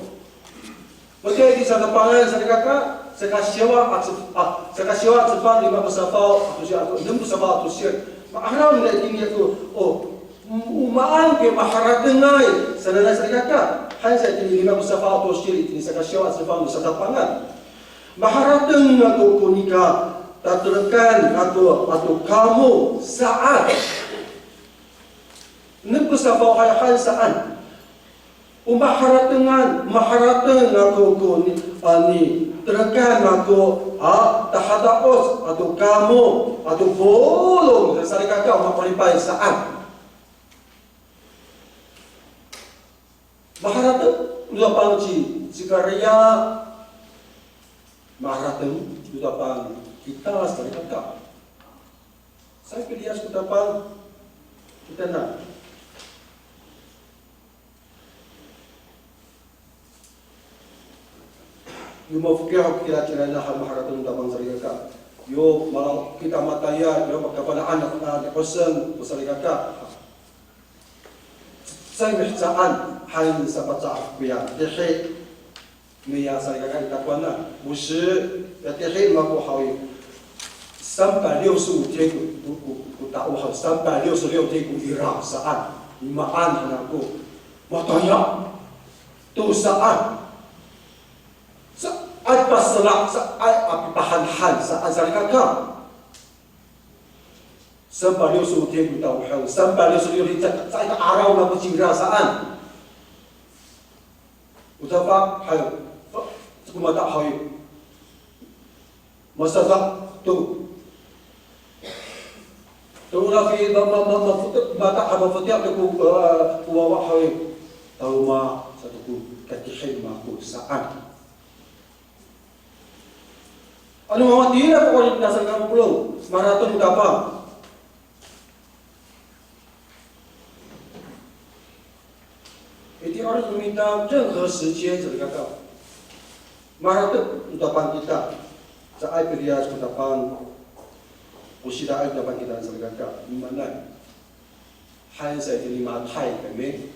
Matiya i satapangan salikaka, saka siwa a ce-, a, saka siwa a cefang lima ko safaw a tosir ato enem ko safaw a tosir. Ma'araw nira itini to, o, o maan ko maharatengay sananay salikaka. Han sa itini lima ko safaw a tosir itini saka siwa a cefang no satapangan. Maharateng ako ko nika tatelekan ato, ato kamo saan. Enem ko safaw hay han saan. O maharatengan, maharateng ako ko ni, a, nitelekan ako, a, tahada'oc ato kamo ato polong salikaka, o ma'oripay saan. Maharateng no Tapang ci Sikariya, maharateng no Tapang kita salikaka. Caay piliyas ko Tapang, Kita na. Yo mafokil ho kira kira na han maharateng no Tapang salikaka. Yo mala kita matayal, yo makafana'an a ni'osen ko salikaka. Caay mihecaan han sapacaaf koya tihi. Miya salikaka i takowanan. 不是, ya tihi mako haw i, 三百六十五天 ko, ko, ko, ko tao haw, 三百六十六天 ko ira saan. Imaan han ako. Matayal to saan. Saan pasela', saan a pipahanhan saan salikaka. 三百六十五天 ko tao haw, 三百六十六天 caay, caay ka'araw mako cira saan. O Tapang haw, ko mata haw i, masasa to. To ora fi, ma, ma, ma, mafoti', mata haw mafoti' to ko, eh, ko wawa haw i, taloma' sato ko katihi mako saan. Ano mamatira ko ora na salikaka mapolong, maharateng no Tapang. Itiya no mita 任何时间 salikaka. Maharateng no Tapang kita. Caay piliyas ko Tapang. O sidaay ko Tapang kita salikaka. Imaanay. Han sa itini Matay kami.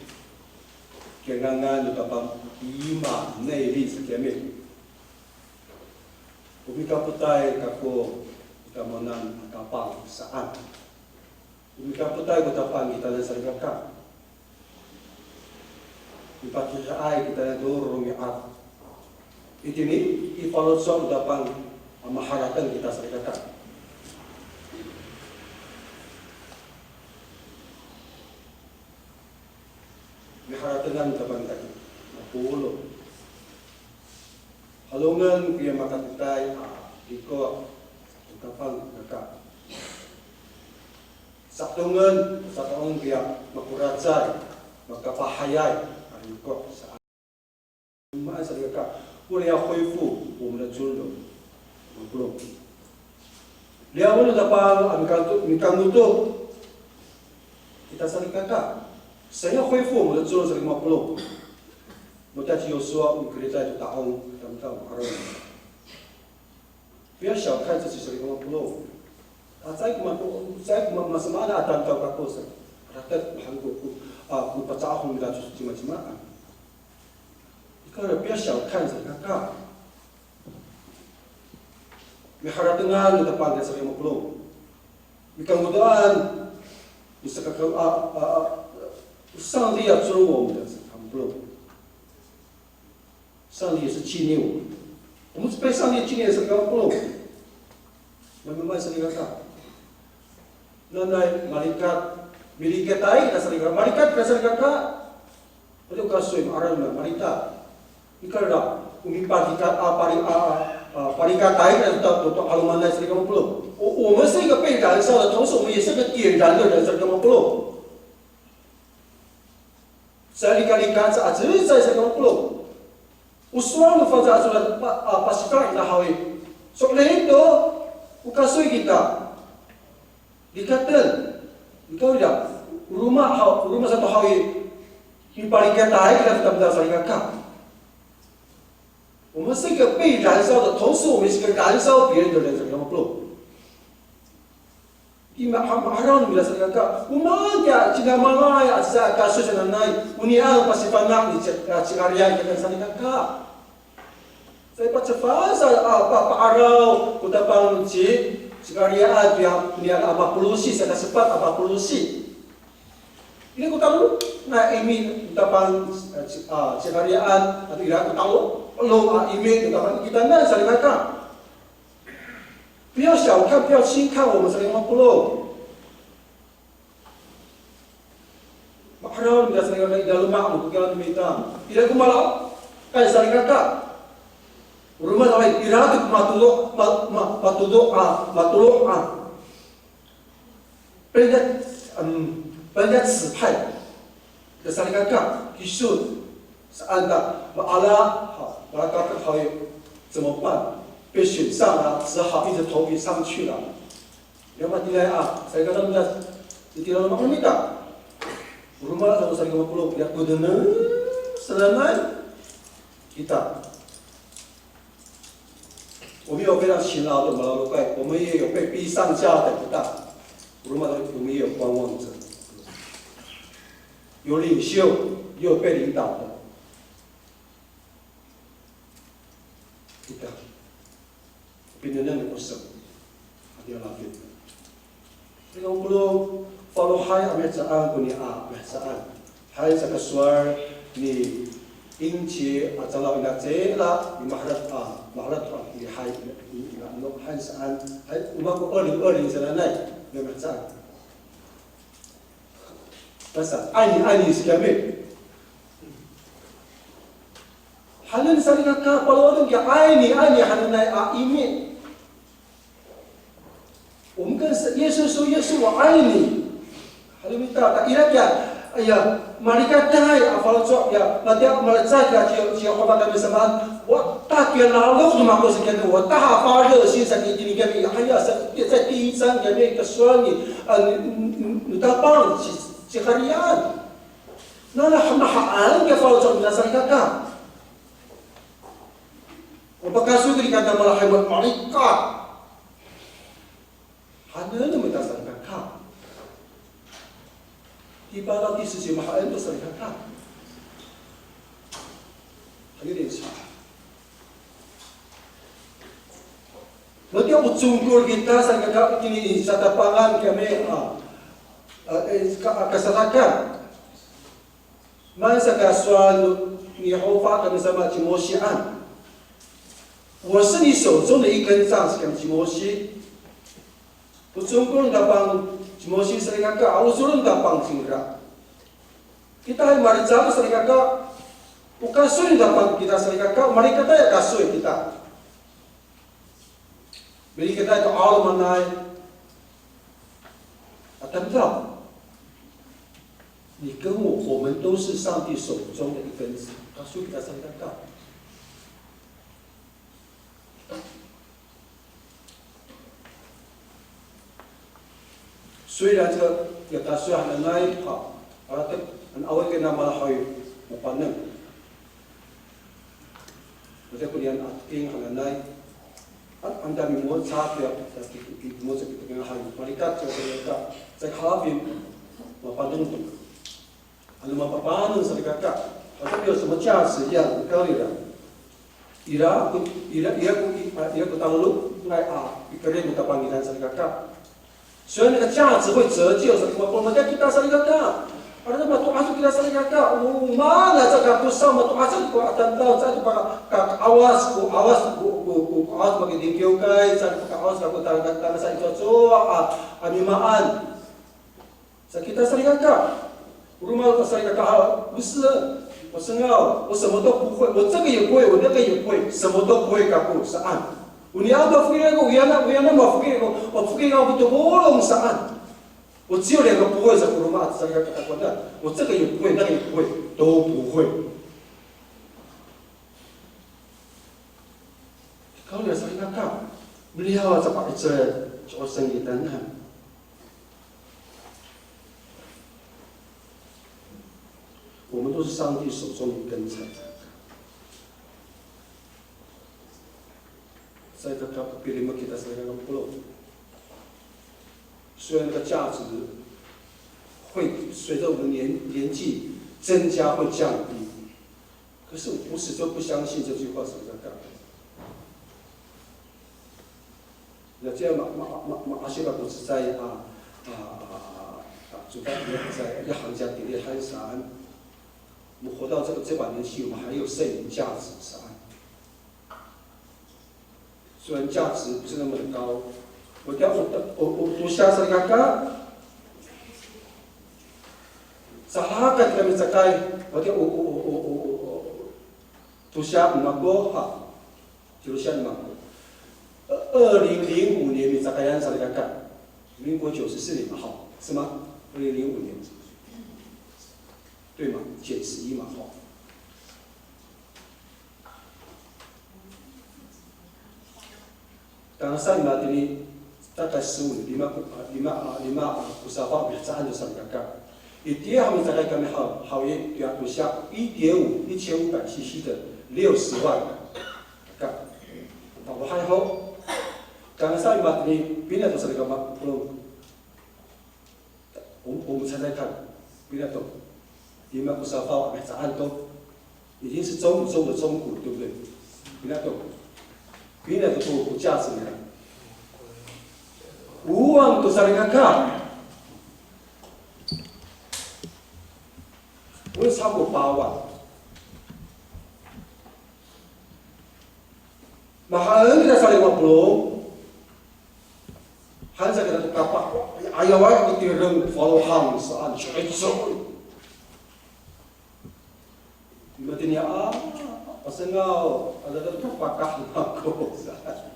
Kiyangangan no Tapang, imaanay sa kami. O mikapotay kako i tamowanan a Tapang saan. O mikapotay ko Tapang kitanan salikaka. Mipatihiay kitanan to romi'ad. Itini i faloco' no Tapang a maharateng kita salikaka. Miharatengan no Tapang kita mapolong. Halongen koya makatitay a riko' no Tapang kaka. Satongen, satongen koya makoracay, makapahayay a riko' saan. Maan salikaka, 为了要恢复我们的尊荣，mapolong. Liyawen no Tapang a mikangodo, mikangodo kita salikaka. 想要恢复我们的尊荣 salikaka mapolong. Matiya ci Yosuwa o mikerid to ta'ong, tamdaw ma'araw. 不要小看自己 salikaka mapolong. A, caay ko mako, caay ko ma, masamaan a tamdaw kako sa. Rakat han ko, ko, a, ko paca'of no mita to cimacimaan. Ika, 不要小看 salikaka. Miharatengan no Tapang kita salikaka mapolong. Mikangodoan, misakaka, a, a, a, 上帝要尊我们的 salikaka mapolong. 上帝也是纪念我们。我们是被上帝纪念的 salikaka mapolong. Mami, mami salikaka. Nanay malikat, milikatay kita salikaka, malikat kita salikaka. Pati o kasoy, ma'araw, malikat. Nika, o mipalikat, a, pali, a, a, a, palikatay kita to, to, to 'alomanay salikaka mapolong. 我，我们是一个被燃烧的，同时我们也是个点燃的人 salikaka mapolong. Salikalikat sa a cecay salikaka mapolong. O sowal no fangcalay a codad pa, a, pasifana' haw i. So'elin to, o kasoy kita. Likaten. Nika ira, o roma haw, o roma sato haw i. Mipalikatay kita to tamdaw salikaka. 我们是一个被燃烧的，同时我们也是个燃烧别人的人，salikaka mapolong. Tima, a, ma'araw no mita salikaka. O maan kiya cinamangay a cecay a kasoy sananay, o niyam pasifana' ni ci, a, Cikariay kaka salikaka. Sa i, pacefasay a, pa, pa'araw ko Tapang ci, Cikariyaan to ya, o niyam a mapolosi, saka sepat a mapolosi. Ira ko talo, na imi Tapang, a, ci, a, Cikariyaan, ato ira ko talo, 'elong a imi Tapang kitanan salikaka. 不要小看，不要轻看我们 salikaka mapolong. Ma'araw no mita salikaka i daloma' no kilang no mita. Ira ko mala, kay salikaka. Roma sa, ira to ko matolo', ma, ma, matolo', a, matolo', a. 被人家，嗯，被人家指派的 salikaka, kiso saan ta, ma'ala, haw, malakaka haw i, 怎么办？被选上了，只好硬着头皮上去了。Ira matiniay a salikaka no mita, itira no mako no mita. Roma sa, sa lima polo', ya ko nengneng sanay kita. 我们有非常勤劳的 malalokay, 我们也有被逼上架的 kita. Roma, 我们也有观望者，有领袖，也有被领导的。 Kita. Pinengneng ko saan. Hatiya lafin. Nika o polong, falohay a mihecaan koni a mihecaan. Hay saka sowal ni 英杰 a calaw ina cila, ni maherek a, maherek a, ni hay, ina, ina, no, hay saan, hay, o mako 二零二零 sananay, ni mihecaan. Tasa, 爱你, 爱你 sa kami. Hanen salikaka, palowaden kiya 爱你, 爱你 hananay a imi. 我们跟耶稣说，耶稣，我爱你。Halimita, ta ira kiya, aya, malikatay a faloco' kiya, matiya malecad kiya ci, ci Yehowa kami samaan, wa, ta kiya lalok no mako sa kiyami, wa, ta ha 发热心 sa itini kiyami, aya, sa, sa 第一章 kiyami, kasowal ni, a, ni, ni, ni Tapang, ci, ci Hariyan. Nana hamahaan kiya faloco' nira salikaka. O pakasoy to nika malahay a malikat. Hanen no mita salikaka. Tipadak ti sisimahaen to salikaka. Hayo densa. Matiya o congkol kita salikaka, itini i satapangan kiyami, a, a, e, ka, kasarakan. Maan saka sowal ni Yehowa kami sama ci Mosian. 我是你手中的一根杖 sa kiyami ci Mosi. O congkol no Tapang ci Mosi salikaka, a ocoren no Tapang cingra. Kita hay malecad salikaka, o kasoy no Tapang kita salikaka, malikatay a kasoy kita. Milikatay to 'alomanay a tamdaw. 你跟我，我们都是上帝手中的一根刺，他说给他上当。虽然这个 ya kasoy hananay, ha, a, te, an awa kina malahoy mapaneng. Matiya konian a king hananay. A, anda mimoca kiya, mimoca kita kina hay. Malikat sa kita, sa hafin, mapaneng to. Ano mapapaneng salikaka, 好像没有什么价值一样，kawrira. Ira ko, ira, ira ko, ira ko talolongay a pikerid no kapangitan salikaka. 虽然那个价值会折旧，什么，我们在给他上一个当。Ano mato'as kita saligaga, o maan sa kako sa mato'as ko a tamdaw, sa ko paka, ka, ka'awas, ko 'awas, ko, ko, ko, ka'awas makidingkiwkay, sa ko ka'awas kako tangasa, tangasa i cowacowa a, a mimaan. Sa kita saligaga. O roma to saligaga, ha, 不是, 我深奥, 我什么都不会, 我这个也不会, 我那个也不会, 什么都不会 kako saan. O niyam a mafokil ako, o yana, o yana mafokil ako, mafokil ako to polong saan. 我只有两个不会 sa ko roma to saligaga, kitakowanan, 我这个也不会，那个也不会，都不会。 Kawrira salikaka, miliyaw a capa'icelay, co'osen kitanan. 我们都是上帝手中一根柴。Salikaka, pilimek kita salikaka polong. 虽然那个价值会随着我们年，年纪增加会降低，可是我始终不相信这句话是这样。那这样嘛，嘛，嘛，嘛，阿西巴不是在啊，啊，啊，啊，主在，在，在行家底下喊啥？我们活到这个，这把年纪，我们还有剩余价值啥？ 虽然价值不是那么的高。Wata o, o, o tosa salikaka, cahakat kami cakay, wata o, o, o, o, o, o, tosa no mako, ha, tosa no mako. 二零零五年 micakayan salikaka, 民国九十四年嘛，哈，是吗？二零零五年，对吗？减十一嘛，哈。 Tangasa i matini, 大概十五年, lima ko, a, lima, a, lima, a, ko safaw a mihecaan to salikaka. Itiya ho micakay kami haw, haw i, tiya to siya, 一点五, 一千五百 cc 的 六十万 ka. Pawahay ho. Kangasa i matini, pina to salikaka mapolong. 我们，我们猜猜看，pina to. Lima ko safaw a mihecaan to. 已经是中中的中股，对不对？Pina to. Pina to ko, ko 价值呢。五万 to salikaka. 不会超过八万。Mahaen kita salikaka mapolong. Han sa kita to kapah, ayaway ko tireng, falohan saan, siya, siya. Matini a, pasengaw, ada to kapakah mako saan.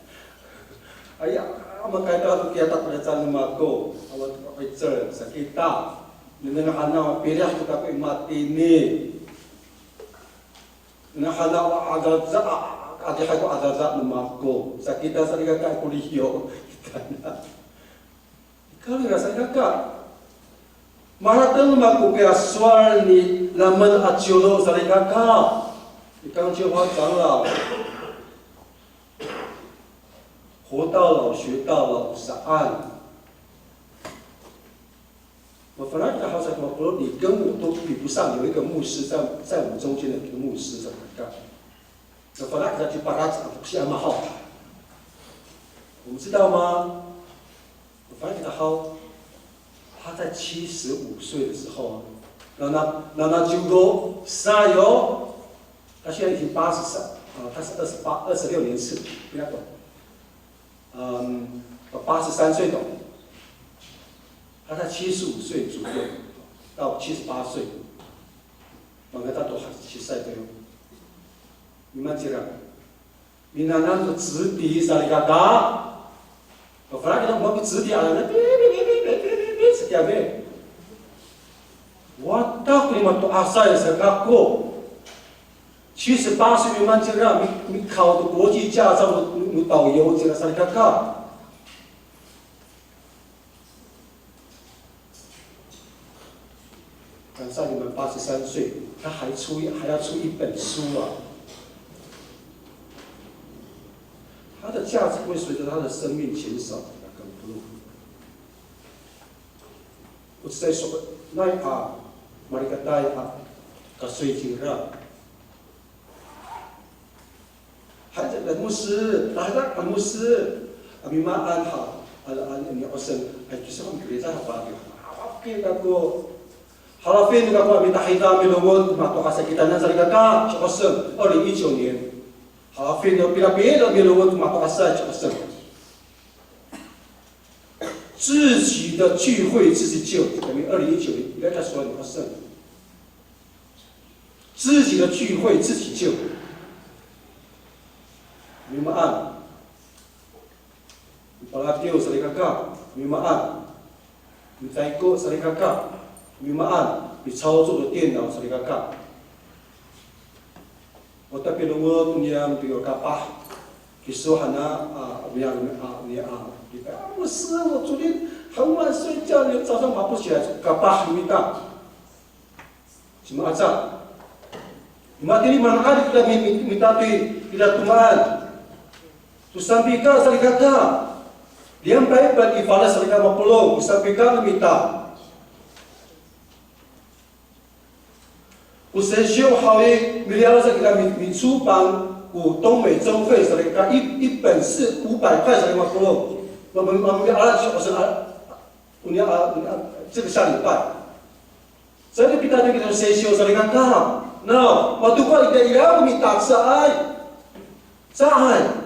Aya, makayta to kiya takolecad no mako, awa to 'icel, sa kita. Nengneng hanaw, pilih to kako i matini. Nahanaw a adada, adihay ko adada no mako. Sa kita salikaka ko liyo. Kita na. Ikawrira salikaka. Maharateng no mako kiya sowal ni Lamen a Ciwlo salikaka. Ikang ciwha 长老. 活到老，学到老 saan. Mafana' kita haw sa, 你跟我都比不上有一个牧师在，在我们中间的一个牧师 sa kaka. Mafana' kita ciparac a foksi ama haw. 我们知道吗？Mafana' kita haw, 他在七十五岁的时候啊，那，那，那，那就说，sa yo，他现在已经八十三，啊，他是二十八，二十六年次，不要管。 嗯，八十三岁的，他在七十五岁左右到七十八岁，mangata to 七十岁左右。你们知道，你那那个子弟 salikaka，反正你们子弟啊，那别别别别别别别别，是这样的。我到你们都阿塞是kako。 七十八岁 miman cira, mi, mikaw to 国际驾照 no, no 导游 cira salikaka. 但是你们八十三岁，他还出一，还要出一本书啊。他的价值会随着他的生命减少，更不。 O cecay so'elinay a malikatay a kasoy cira. Hay, 牧师, tahira a 牧师, a mimaan ha, a, a, ni Oseng, ay, kiso kami kereta ha, pa, a, oke kako. Halafin kako a mitahira milongoc, mato'asay kitanan salikaka, ci Oseng, 二零一九年. Halafin no pilapila milongoc, mato'asay, ci Oseng. 自己的聚会自己救，等于二零一九年 ira ko sowal ni Oseng. 自己的聚会自己救。Mimaan. Palatiw salikaka, mimaan. Mitayko salikaka, mimaan. Micawco to 电脑 salikaka. O tapinongo to niyam to yo kapah. Kiso hana, a, niyam, a, niyam, a. Kita, a, 我是，我昨天很晚睡觉，早上爬不起来，kapah no mita. Cima aca. Matini mana'ad kita mi, mi, mitatoy, kita tomaan. To sampika salikaka. Liyan paypan i fales salikaka mapolong, to sampika no mita. Ko sesyo haw i, miliyas sa kita mi, micopang ko 东美中会 salikaka, 一，一本是五百块 salikaka mapolong. Ma, ma, ma, miala, o sa, a, o niya, a, o niya, 这个下礼拜. Sa kita, kita sesyo salikaka. Na, matokay ira ko mita caay. Caay.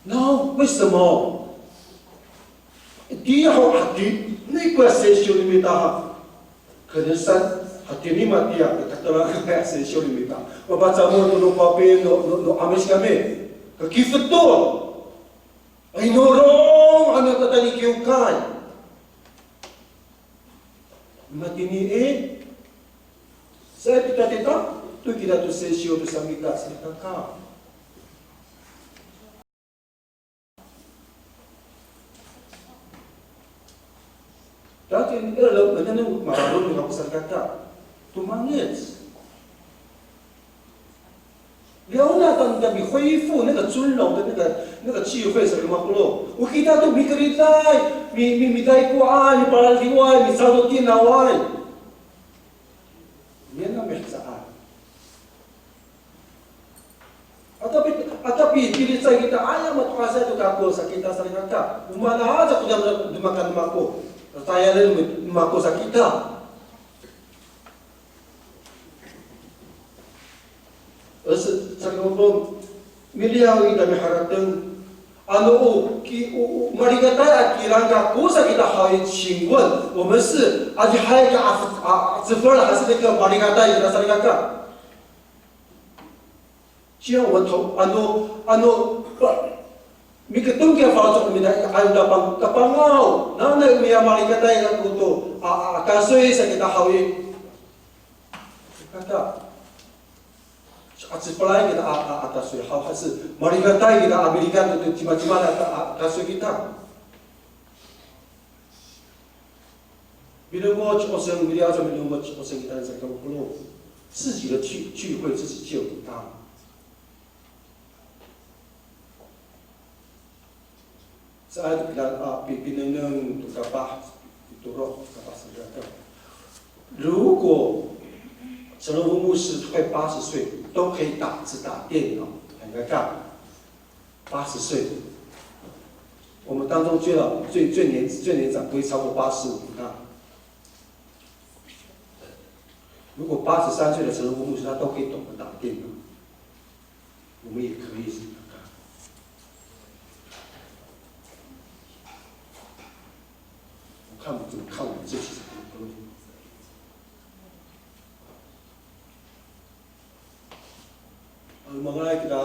那为什么？Itiya ho hatini ko sesyo no mita ha. Kena san, hatini matiya, katala ko sesyo no mita. Mapacamol no, no papin, no, no, no 'Amis kami. Kakifet to. Ay, norong, ano, tatayni kiwkay. Matini i, sa tita tita, to kita to sesyo to samika, samika ka. 然后就二楼门的那个马路，你看不是那个，多么热。 Liyawen a ta, ta 恢复那个尊荣的那个，那个聚会，salikaka mapolong. O kita to mikeriday, mi, mi, midaykoay, mipalaliway, misadotinaway. Miyan a mihecaan. Ata pi, ata pi, pilicay kita, aya mato'asay to kako sa kita, salikaka. O maan aca ko demak, demak no mako. Tatayalen no mako sa kita. 而是 salikaka mapolong, miliyaw ita miharateng. Ano o, ki, o, o, maligatay a kilang kako sa kita haw i, 请问我们是 adihay ka a, a, cefel 还是那个 maligatay kita, salikaka? 既然我们投, ano, ano, pa, miketong kiya faloco' no mita i, ayo tapang, tapangaw. Nanay o miyamalikatay kako to, a, a, kasoy sa kita haw i. Kata, a, cefelay kita a, a, a kasoy haw, 还是 maligatay kita a milikat to cimacima a, a, a kasoy kita. Milongoc o sowal, miliyaw a milongoc o sowal kita, salikaka mapolong. 自己的聚，聚会自己就有大。 Caay to kita, a, pi, pinengneng to kapah, pitoro' kapah salikaka. 如果陈荣富牧师快八十岁都可以打，只打电脑，很尴尬。八十岁，我们当中最老、最，最年，最年长不会超过八十五啊。如果八十三岁的陈荣富牧师他都可以懂得打电脑， 我们也可以是这样看。我看我怎么看我们自己是不对。Ano mangalay kita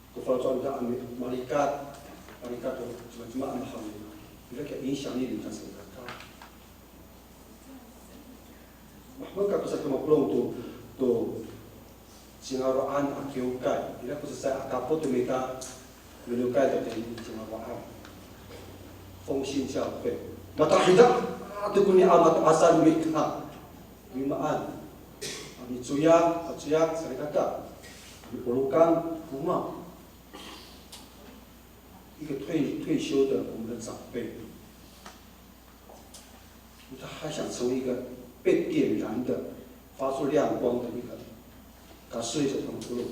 ko faloco' no mita a malikat, malikat to cimacima a mahaen. Ira ko 影响力 no mita salikaka. Mahemek kako salikaka mapolong to, to cingaro'an a kiwkay. Ira ko cecay a kapot to mita, milokay to tini cingaro'an. 复兴教会. Matahidang to koni a mato'asay no mita. Mimaan. A micoyak, a coyak, salikaka. Mi'olokan, roma. 一个退，退休的我们的长辈， 他还想成为一个被点燃的、发出亮光的一个 kasoy sa tangtolo.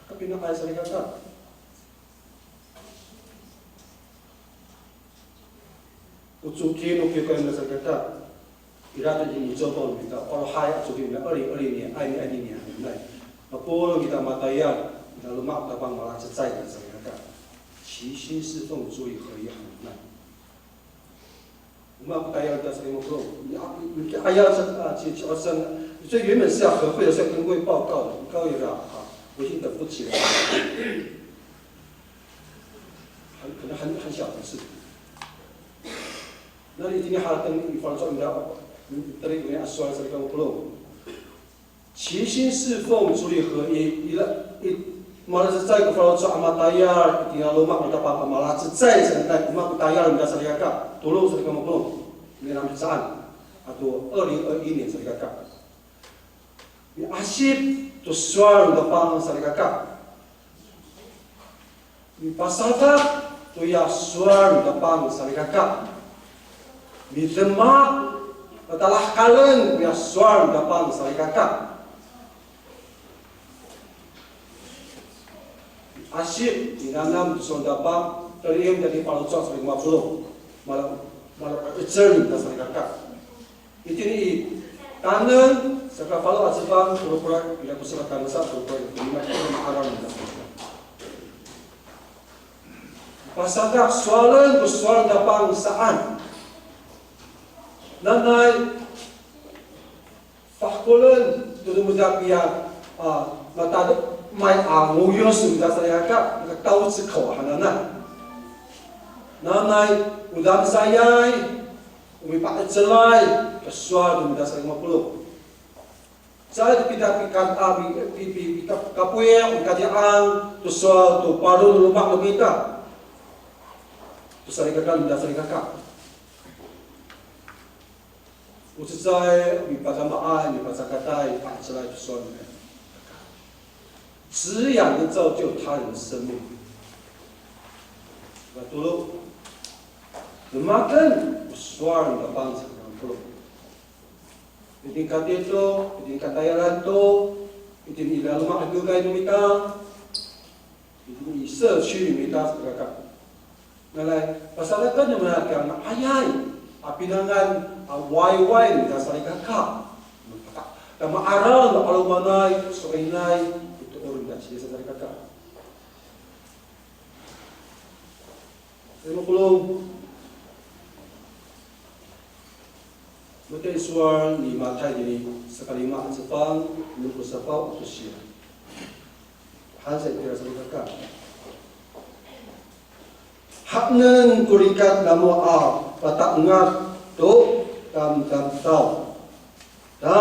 Kapinakay salikaka. O coki no kiwkay no salikaka. Ira to i, i Nicoban kita, falohay a coki nira, 二零二零年, 二零二零年 hananay. Mapolong kita matayal, ira loma' Tapang malacecay kita salikaka. 齐心侍奉，主与合一 hananay. O maan ko tayal ita salikaka mapolong. Ya, ya, ayal sa, a, ci, ci Osan, 这原本是要和会的，是要跟会报告的，你告诉他，啊，我已经等不及了。很，可能很，很小的事情。那你今天还要等你发了之后，你要，你等你，你要说了这个，我不弄。 齐心侍奉，主与合一。Ira, i, malacecay ko faloco' a matayal, itini i loma' no Tapang a malacecay sanay, o maan ko tayal nira salikaka, tolo salikaka mapolong, nira mihecaan, ato 二零二一年 salikaka. Miasip to sowal no Tapang salikaka. Mipasadak toya sowal no Tapang salikaka. Midemak, matalahekalen toya sowal no Tapang salikaka. Miasip, minanam to sowal no Tapang, teli'im tayni faloco' salikaka mapolong. Mala, mala, ecel no salikaka. Itini i Taneng, saka falo a cefang, tolo ko ra, ira ko saka Taneng sa, tolo ko ra, ira ko lima, ira ko lima a ngangan nira. Pasadak sowalen ko sowal no Tapang saan. Nanay, fahekolen to no mita koya, a, matademay a ngoyos no mita salikaka, 那个刀子口 hananay. Nanay, o damsayay, o mipa'ecelay ko sowal no mita salikaka mapolong. Caay to kita pika, a, pi, pi, pi, pika, kapoy, pikadi'ang to sowal to paro no loma' no mita. To salikaka, no mita salikaka. O cecay, mipadamaay, mipacakatay, pahecelay to sowal nira. 滋养跟造就他人的生命。Katolo, demaken ko sowal no Tapang saka polong. Itini kati to, itini katayalan to, itini i laloma' a hekekay no mita, itini i 社区 no mita, salikaka. Nanay, pasalaken no mita kiya nga'ayay a pinangan a wayway no mita salikaka. Ta ma'araw no 'alomanay, so'elinay, itoor no mita ci Yis a salikaka. Salikaka polong. Matini sowal ni Matay tini, saka lima a cefang, enem ko safaw ato siya. Han sa itira salikaka. Haenen ko likat namo a pata'engad to tamdamdaw. Ta,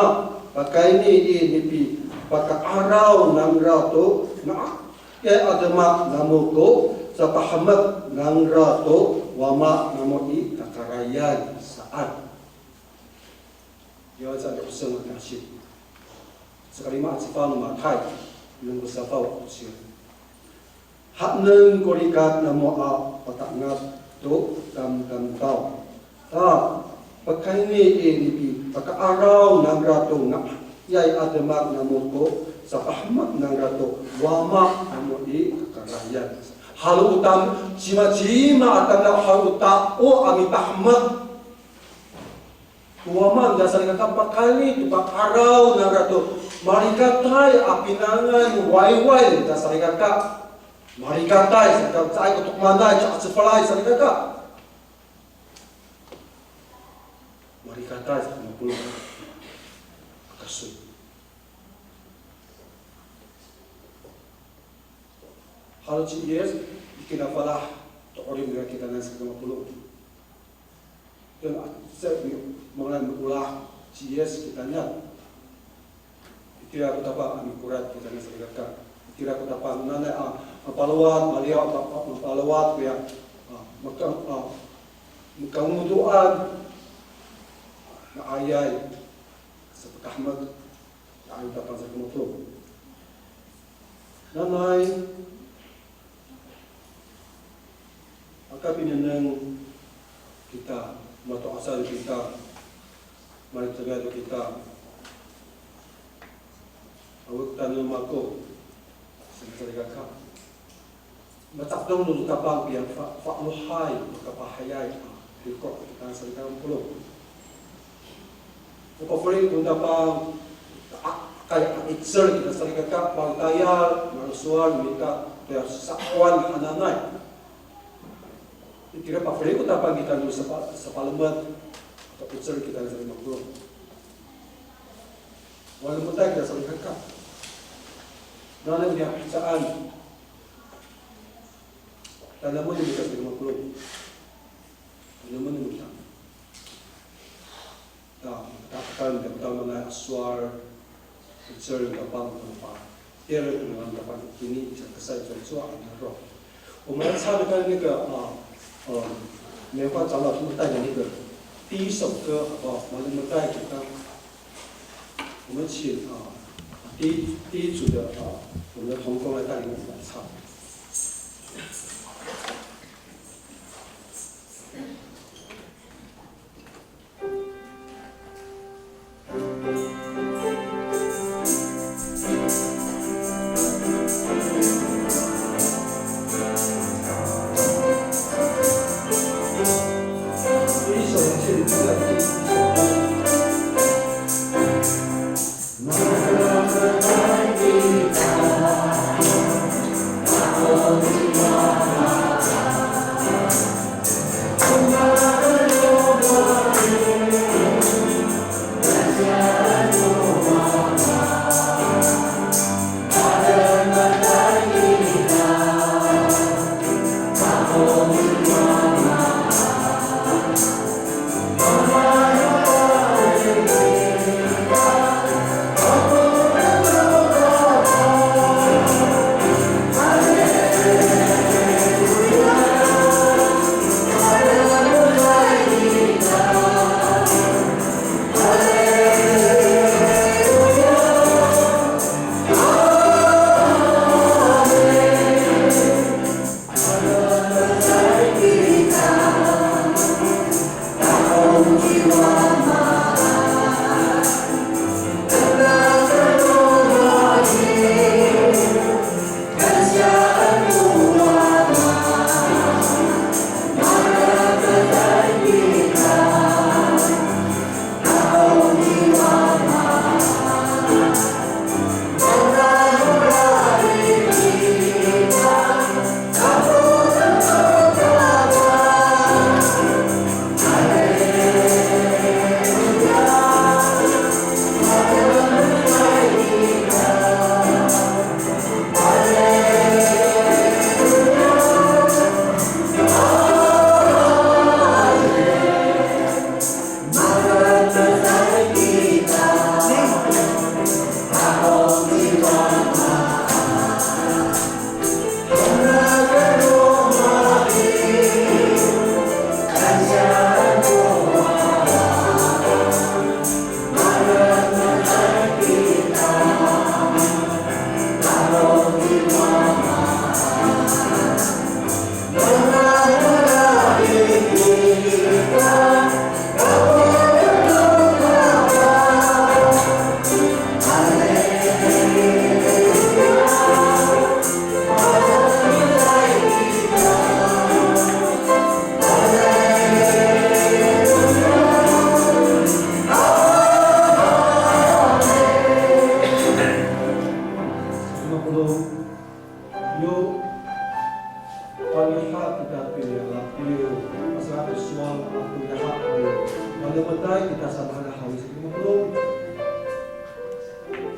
pakayni i nipipaka'araw nangra to nga'ayay a demak namo ko sapahemek nangra to Wama namo i kakarayan saan. Yaw sa ko seng a kasi. Saka lima a cefang no Matay, enem ko safaw ato siya. Haenen ko likat namo a pata'engad to tamdamdaw. Ta, pakayni i nipipaka'araw nangra to nga'ayay a demak namo ko sapahemek nangra to Wama namo i kakarayan. Halo o tam, cimacima a tamdaw halo o tao a mipahemek. Ko Wama no mita salikaka pakayni to paka'araw nangra to malikatay a pinangan wayway no mita salikaka. Malikatay salikaka, caay ko tokomanay, caay ko cefelay salikaka. Malikatay salikaka, mapolong. Akaso. Halo ci Yis, i kinafalah to 'orip nira kitanan salikaka mapolong. Tona, sa, mangalay miolah ci Yis kitanan. Itira ko Tapang a mikorat kitanan salikaka. Itira ko Tapang nanay a mapalowad, maliyaw, ma-, ma-, mapalowad koya, a, maka-, a, makangodoan, nga'ayay, sapakahemek, nga'ayay Tapang salikaka mapolong. Nanay, aka pinengneng kita, mato'asay kita, malecad to kita, awa kita no mako, saka salikaka. Mata'edong no Tapang kiya fa-, fa'elohay, makapahayay, a, riko' kita salikaka mapolong. O pafeli to no Tapang, a, kaya a 'icel kita salikaka, pangtayal, malosowal, mita, kaya sa'opoan hananay. Itira pafeli to no Tapang kita no sapa-, sapalemed, a 'icel kita salikaka mapolong. Walemeday kita salikaka. Nanay niya picaan. Tanamen no mita salikaka mapolong. Tanamen no mita. Ta, ta, ta, ta, ta, manay a sowal, 'icel no Tapang, ta, ta, tira ko ngangan Tapang itini, i sakasay cowacowa a niyaro'. 我们来唱的那个，啊，呃，棉花长老他们带的那个第一首歌，好不好？我们带给他，我们请，啊，第一，第一组的，啊，我们的同工来带领我们来唱。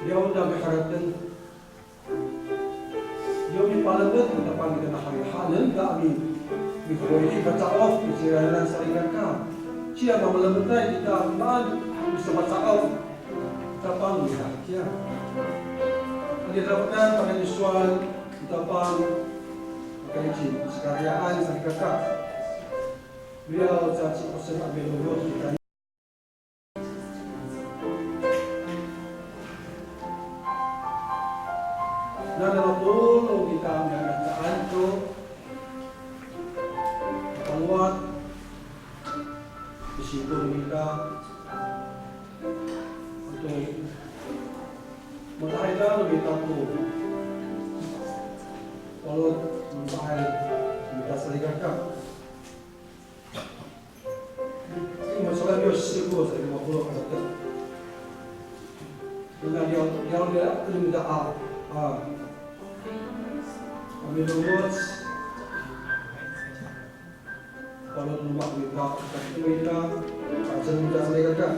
Yaw na miharateng. Yo mipalemed ko tapang kita na hari hanen ta ami, mihoy i paca'of i ciraan salikaka. Ciya mamalemeday kita maan misapaca'of tapang kita kiya. Ani dapetan pakayni sowal tapang pakayni sakariyaan salikaka. Liyaw sa ci Osen a milongoc kita. Nanay mapolong kita a mihecaan to pangot, misipon kita, ato matahay kita to, walo matahay kita salikaka. Imo, saka liyaw siko sa imo kulo kata. Ina liyaw, liyaw, liyaw, liyaw, a, a. Kami lumot. Walo lumot kita, kita, kita, kita, kita, kita.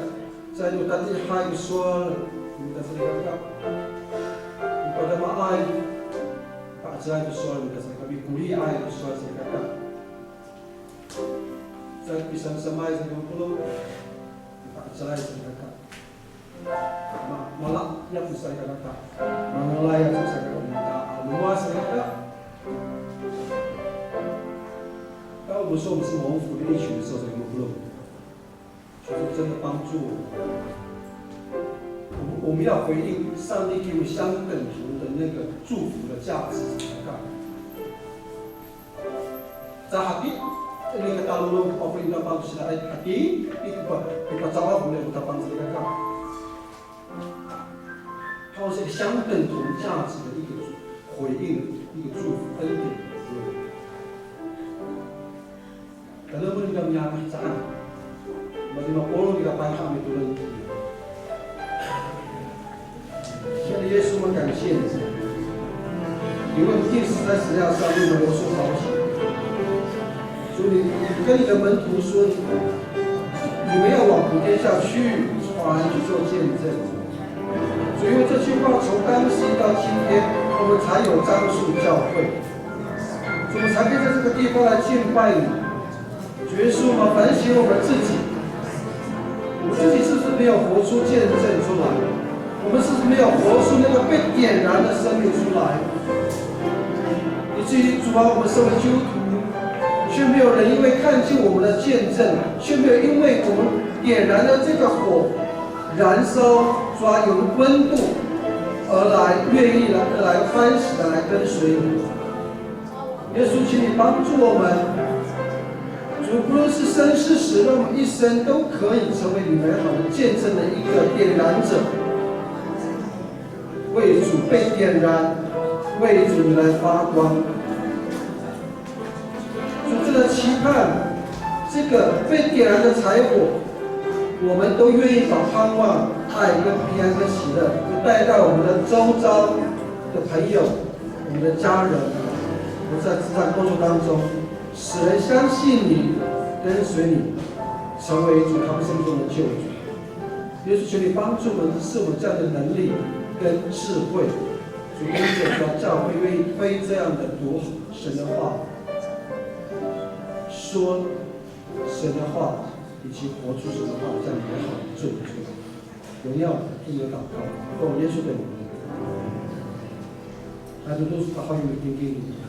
Sa ino tatiihay ko sowal, kita, kita, kita. Pada maay, kita, kita, kita, sowal, kita, kita, kita, kita. Sa pisamsamay sa ino kulo, mipa'ecelay salikaka. Ma, mala, ya salikaka. Mangalay ya salikaka. Mita, a, luwa salikaka. 当我们说我们是蒙福的一群的时候，sa ino kulo, 就是真的帮助我们。我们，我们要回应上帝给我们相等同的那个祝福的价值才干。Sa hati, ini katalolong ko pafeli no Tapang sila ay hati, i ko pa, i paca'of no Tapang sila ka. 它是一个相等同价值的一个回应，一个祝福，恩典。Kaya mo nika miyamahecaan. Mati mapolong kita payha mitolon. 亲爱的耶稣，我们感谢你，因为你定死在十字架上，为我们流出宝血。主，你，你跟你的门徒说，你们要往普天下去，传，去做见证。 主，因为这句话从当时到今天，我们才有樟树教会，主，我们才可以在这个地方来敬拜你。主耶稣，我们反省我们自己，我们自己是不是没有活出见证出来？我们是不是没有活出那个被点燃的生命出来？以至于主啊，我们身为基督徒，却没有人因为看见我们的见证，却没有因为我们点燃了这个火， 燃烧，主啊，有温度而来，愿意来，而来欢喜的来跟随你。耶稣，请你帮助我们。主，不论是生是死，让我们一生都可以成为你美好的见证的一个点燃者，为主被点燃，为主你来发光。 所以这个期盼，这个被点燃的柴火，我们都愿意把盼望、爱跟平安跟喜乐，就带到我们的周遭的朋友、我们的家人，我们在职场工作当中，使人相信你、跟随你，成为主他们生命中的救主。 耶稣，求你帮助我们，赐我们这样的能力跟智慧，主，跟着主教会愿意推这样的读神的话，说神的话，以及活出神的话，这样美好的祝福。荣耀，听你的祷告，奉耶稣的名。Hato to sa tahong i titilidan.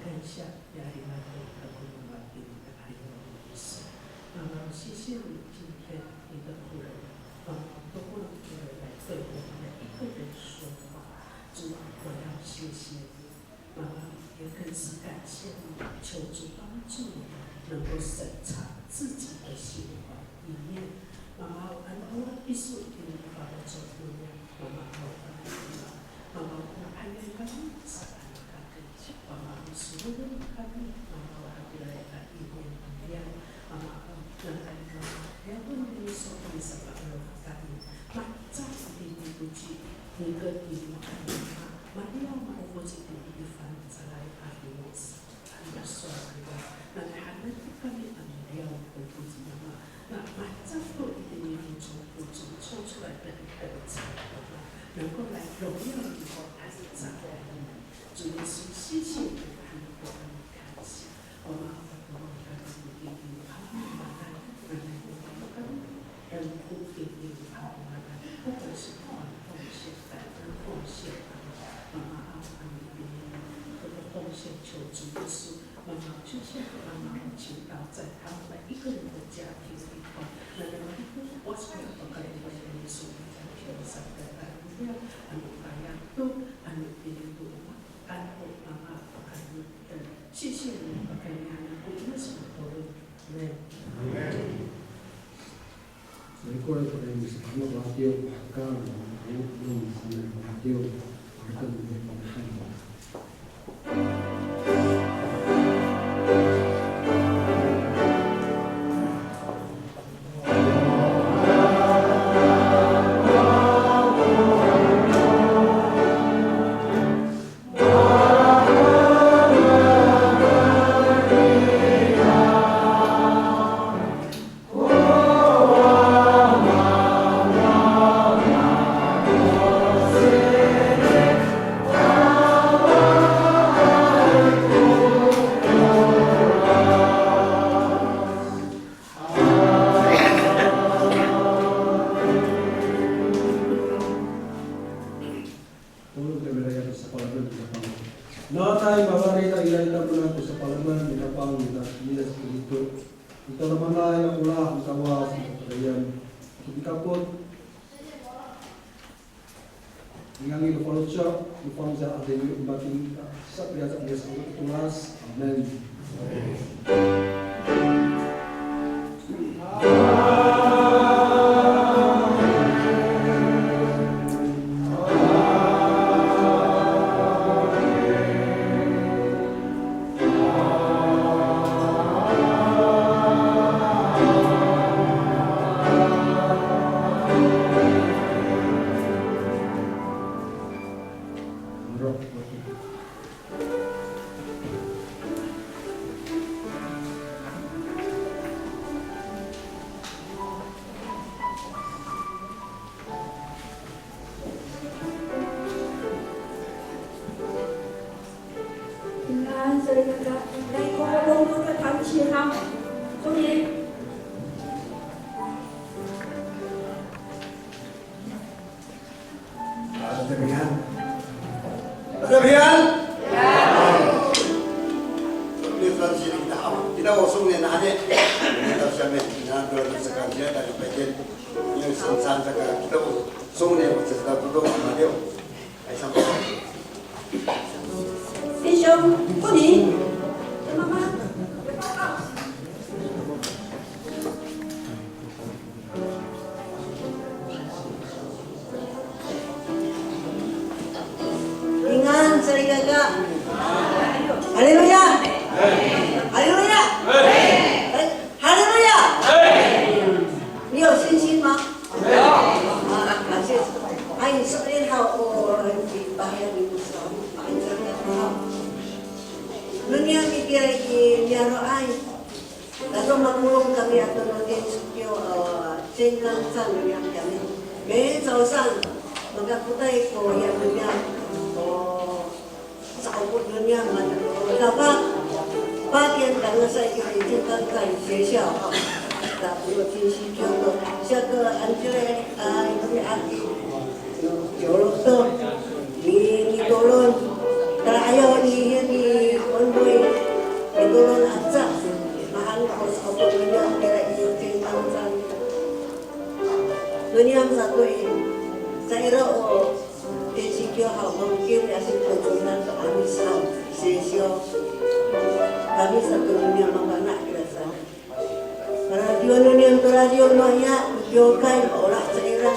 看一下，妈妈，谢谢你今天你的仆人，妈妈，透过你的仆人来对我们每一个人说话。主啊，我要谢谢你。妈妈，也更是感谢你，求主帮助我们能够省察自己的心怀意念。妈妈，我们都要必须听你的话的主，妈妈，我们 Mama, o hapinang kami saan kami. Mama, o solol kami. Mama, o hatiraay a inian. Mama, o nanay kami. Yapen iso kami sapa'elong kami. Mahecad itini koci, nika itini kami. Maliyaw ma'opoc itini i fangcalay a limoc. Ano sowal nira, nanay harateng kami a miliyaw ko koci Mama. 那把这个一个年度从苦中抽出来的一个成果，能够来荣耀你，来赞美你。主耶稣，谢谢你，我们感谢。我们好好的，我们感谢你，我们感谢你，我们感谢你。 不管是传奉献、感恩奉献啊，妈妈啊，啊，你的奉献求主耶稣，妈妈就像妈妈祈祷在他们每一个人的家庭里头，那么我是不可以为耶稣来天上的荣耀，啊，你大家都，啊，你的妈妈，啊，我妈妈，啊，你，呃，谢谢你，啊，你，我们什么都没有。 Saikor ko nai misakano ratiw, hekal, no sanay ratiw, haratengen ko panghay. Polong kami raya ko sapalaman no Tapang. Nanay mafalic ita ira i tamiyanan ko sapalaman no Tapang ni Yis Kristo. Ita tamaanay a olah no Kawas i kakarayan. Mikapot. Ngangan no faloco' no fangcal a demak no mapolong, sa piyaca' ni Yis Kristo. Amin. Ingan, salikaka, nai ko polong to ka tamci haw. Soni. Ada bihan? Ada bihan? Kita o song ni nani. Kita siya men. Na do sa kansiya, dari pwede. Yung sansan sa ka, kita o song ni, o sa tato do, ano. 弟兄，不理，妈妈。 Ingan, salikaka. Haleluya. Haleluya. Haleluya. Ni yo sinsin ma? Ay, so'elin haw ko pahayan ni Musa. Noniya mitira i niyaro'ay. Tato mapolong kami ato no Tin Sokyo, e, cinkancan niyam kami. 每早上, makapotay ko ya niyam, o, sa'opo niyam, mata, o, dapat, pakin tangasa i cinkancan 学校, ha. Tato no Tin Sokyo to, saka anjilay, a, kami aki. Yolo to, ni, nitolon. Tala ayaw ni, ni, Ondoy, Koy, caira o T C Q haw, mangkin ya si to conan to 'Amis haw, sesyo. Kami sato ninian mafana' kira sa. Paradiwan ninian to radiw no hiya, kiwkay, maolah caira.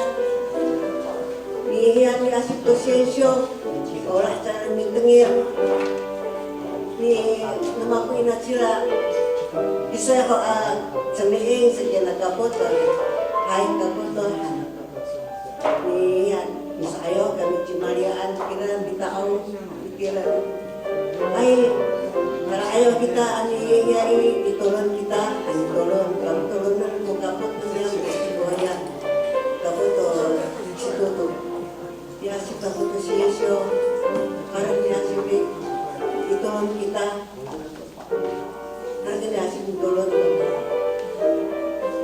Ni hiya ni Asip to sesyo, maolah caira mitengil. Ni, no mako inacila, isoy ho a cemi'ing sa kina kapoto, hay kapoto, han. Ni, ya, miso'ayaw kami ci Maliyaan kira mita'ong, kira. Ay, mala'ayaw kita, ani, ya, i, mitolon kita, ani tolon, kami tolonen ko kapoto niya, ko ya, kapoto, sito to. Ya, si kapoto sesyo, parang ya, si, mitolon kita.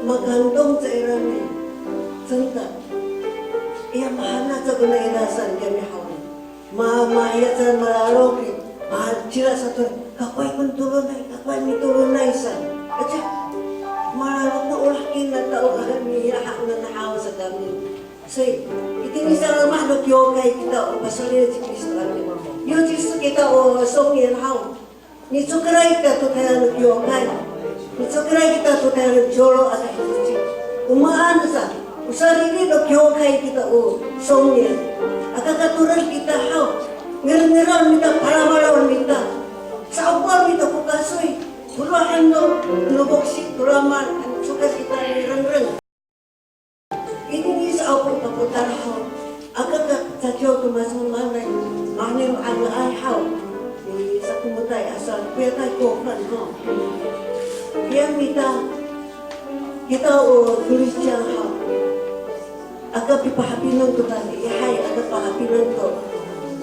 Makantong caira ni, 真的. Iya, mahana sa ko naira san kiyami haw. Ma, ma, iya san malalok i. Ma, cila sato, kakoay ko mitolonay, kakoay mitolonay san. Aca, malalok no olah kina tao kami, iya hanan haw sa kami. So, itini sa lamah no kiwkay kita, o pasolin ci Kristo kami. Yo ci Kristo kita, o songnin haw. Micokeray kita to tayal no kiwkay. Micokeray kita to tayal no colo ato hitoci. O maan sa, o sariri no kiwkay kita o songnin. Aka katoren kita haw. Ngerengeraw mita, palamalaw mita. Sa'opoan mita ko kasoy. Tolahan no, no boksi, tolaman, ano cokay kita ngerengreng. Itini sa ako papotal haw. Aka ka caciyaw to masomanay. Mahnay manga'ay haw. Ni sakomotay asa koyatay ko fan haw. Kiya mita, kita o Kristiyan haw. Aka pipahapinang to kami, ihay, aka pahapinang to.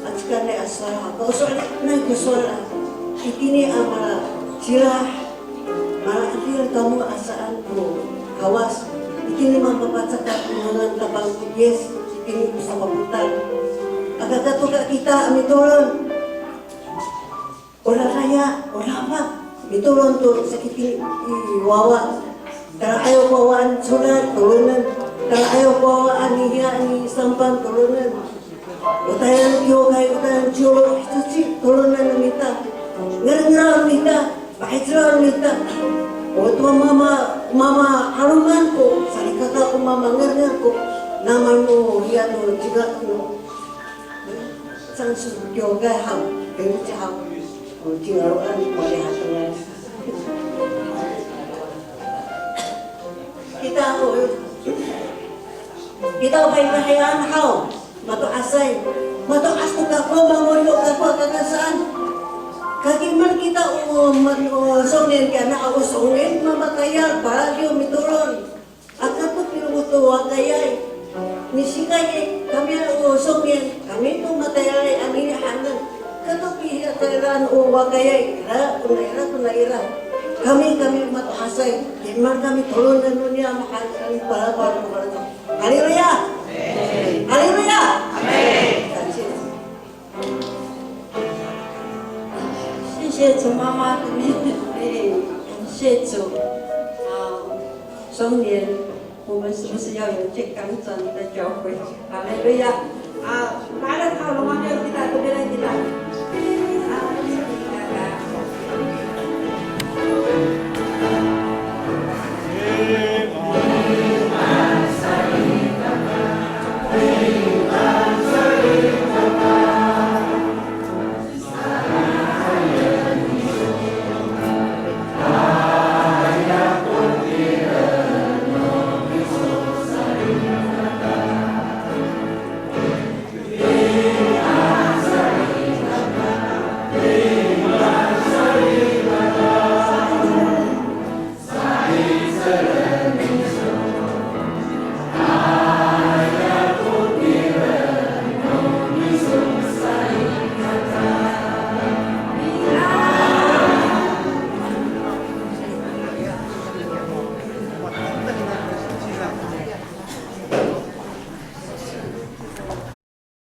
Acikanay a sowal haw. Kaosowal, nai ko sowal. Itini a mala, sila Mala'edil kamo a saan ko Kawas, itini mapapacakat ko ngangan Tapang ci Yis, itini ko sapapotal. Aka katoka kita a mitolon. O raraya, o rafak, mitolon to sakitini i wawa. Tala'ayaw ko wawaan codad, tolonen. Tala'ayaw ko wawaan ni hiya ni sampang, tolonen. O tayal kiwkay, o tayal colo, hitoci, tolonen no mita. Ngerengeraw no mita. Pa'icel mita. O to mama, mama 'aloman ko, salikaka ko mama ngernger ko, namal no, hiya no, ciga no. Saan so kiwkay haw, deni ci haw. O, cingaloan, malihatengan. Kita, o, kita o paypayaan haw. Mato'asay. Mato'as to kako, mangolyo kako, aka ka saan. Kakiman kita o, ma-, o songnin kiyana, o songnin, mamatayal, paladiw mitolon. Aka to pilood to wakayay. Misikay, kami o songnin, kami to matayalay, anini hanen. Kato pi, kairaan o wakayay, ira, kona ira, kona ira. Kami, kami mato'asay. Kiman kami tolonen no niyam han, kami palapal, palapal. Haleluya! Haleluya! 谢谢主妈妈的命令，感谢主。啊，松年，我们是不是要有健康转移的教会？哈利路亚！啊，来了，好了，我们要给他，特别来给他。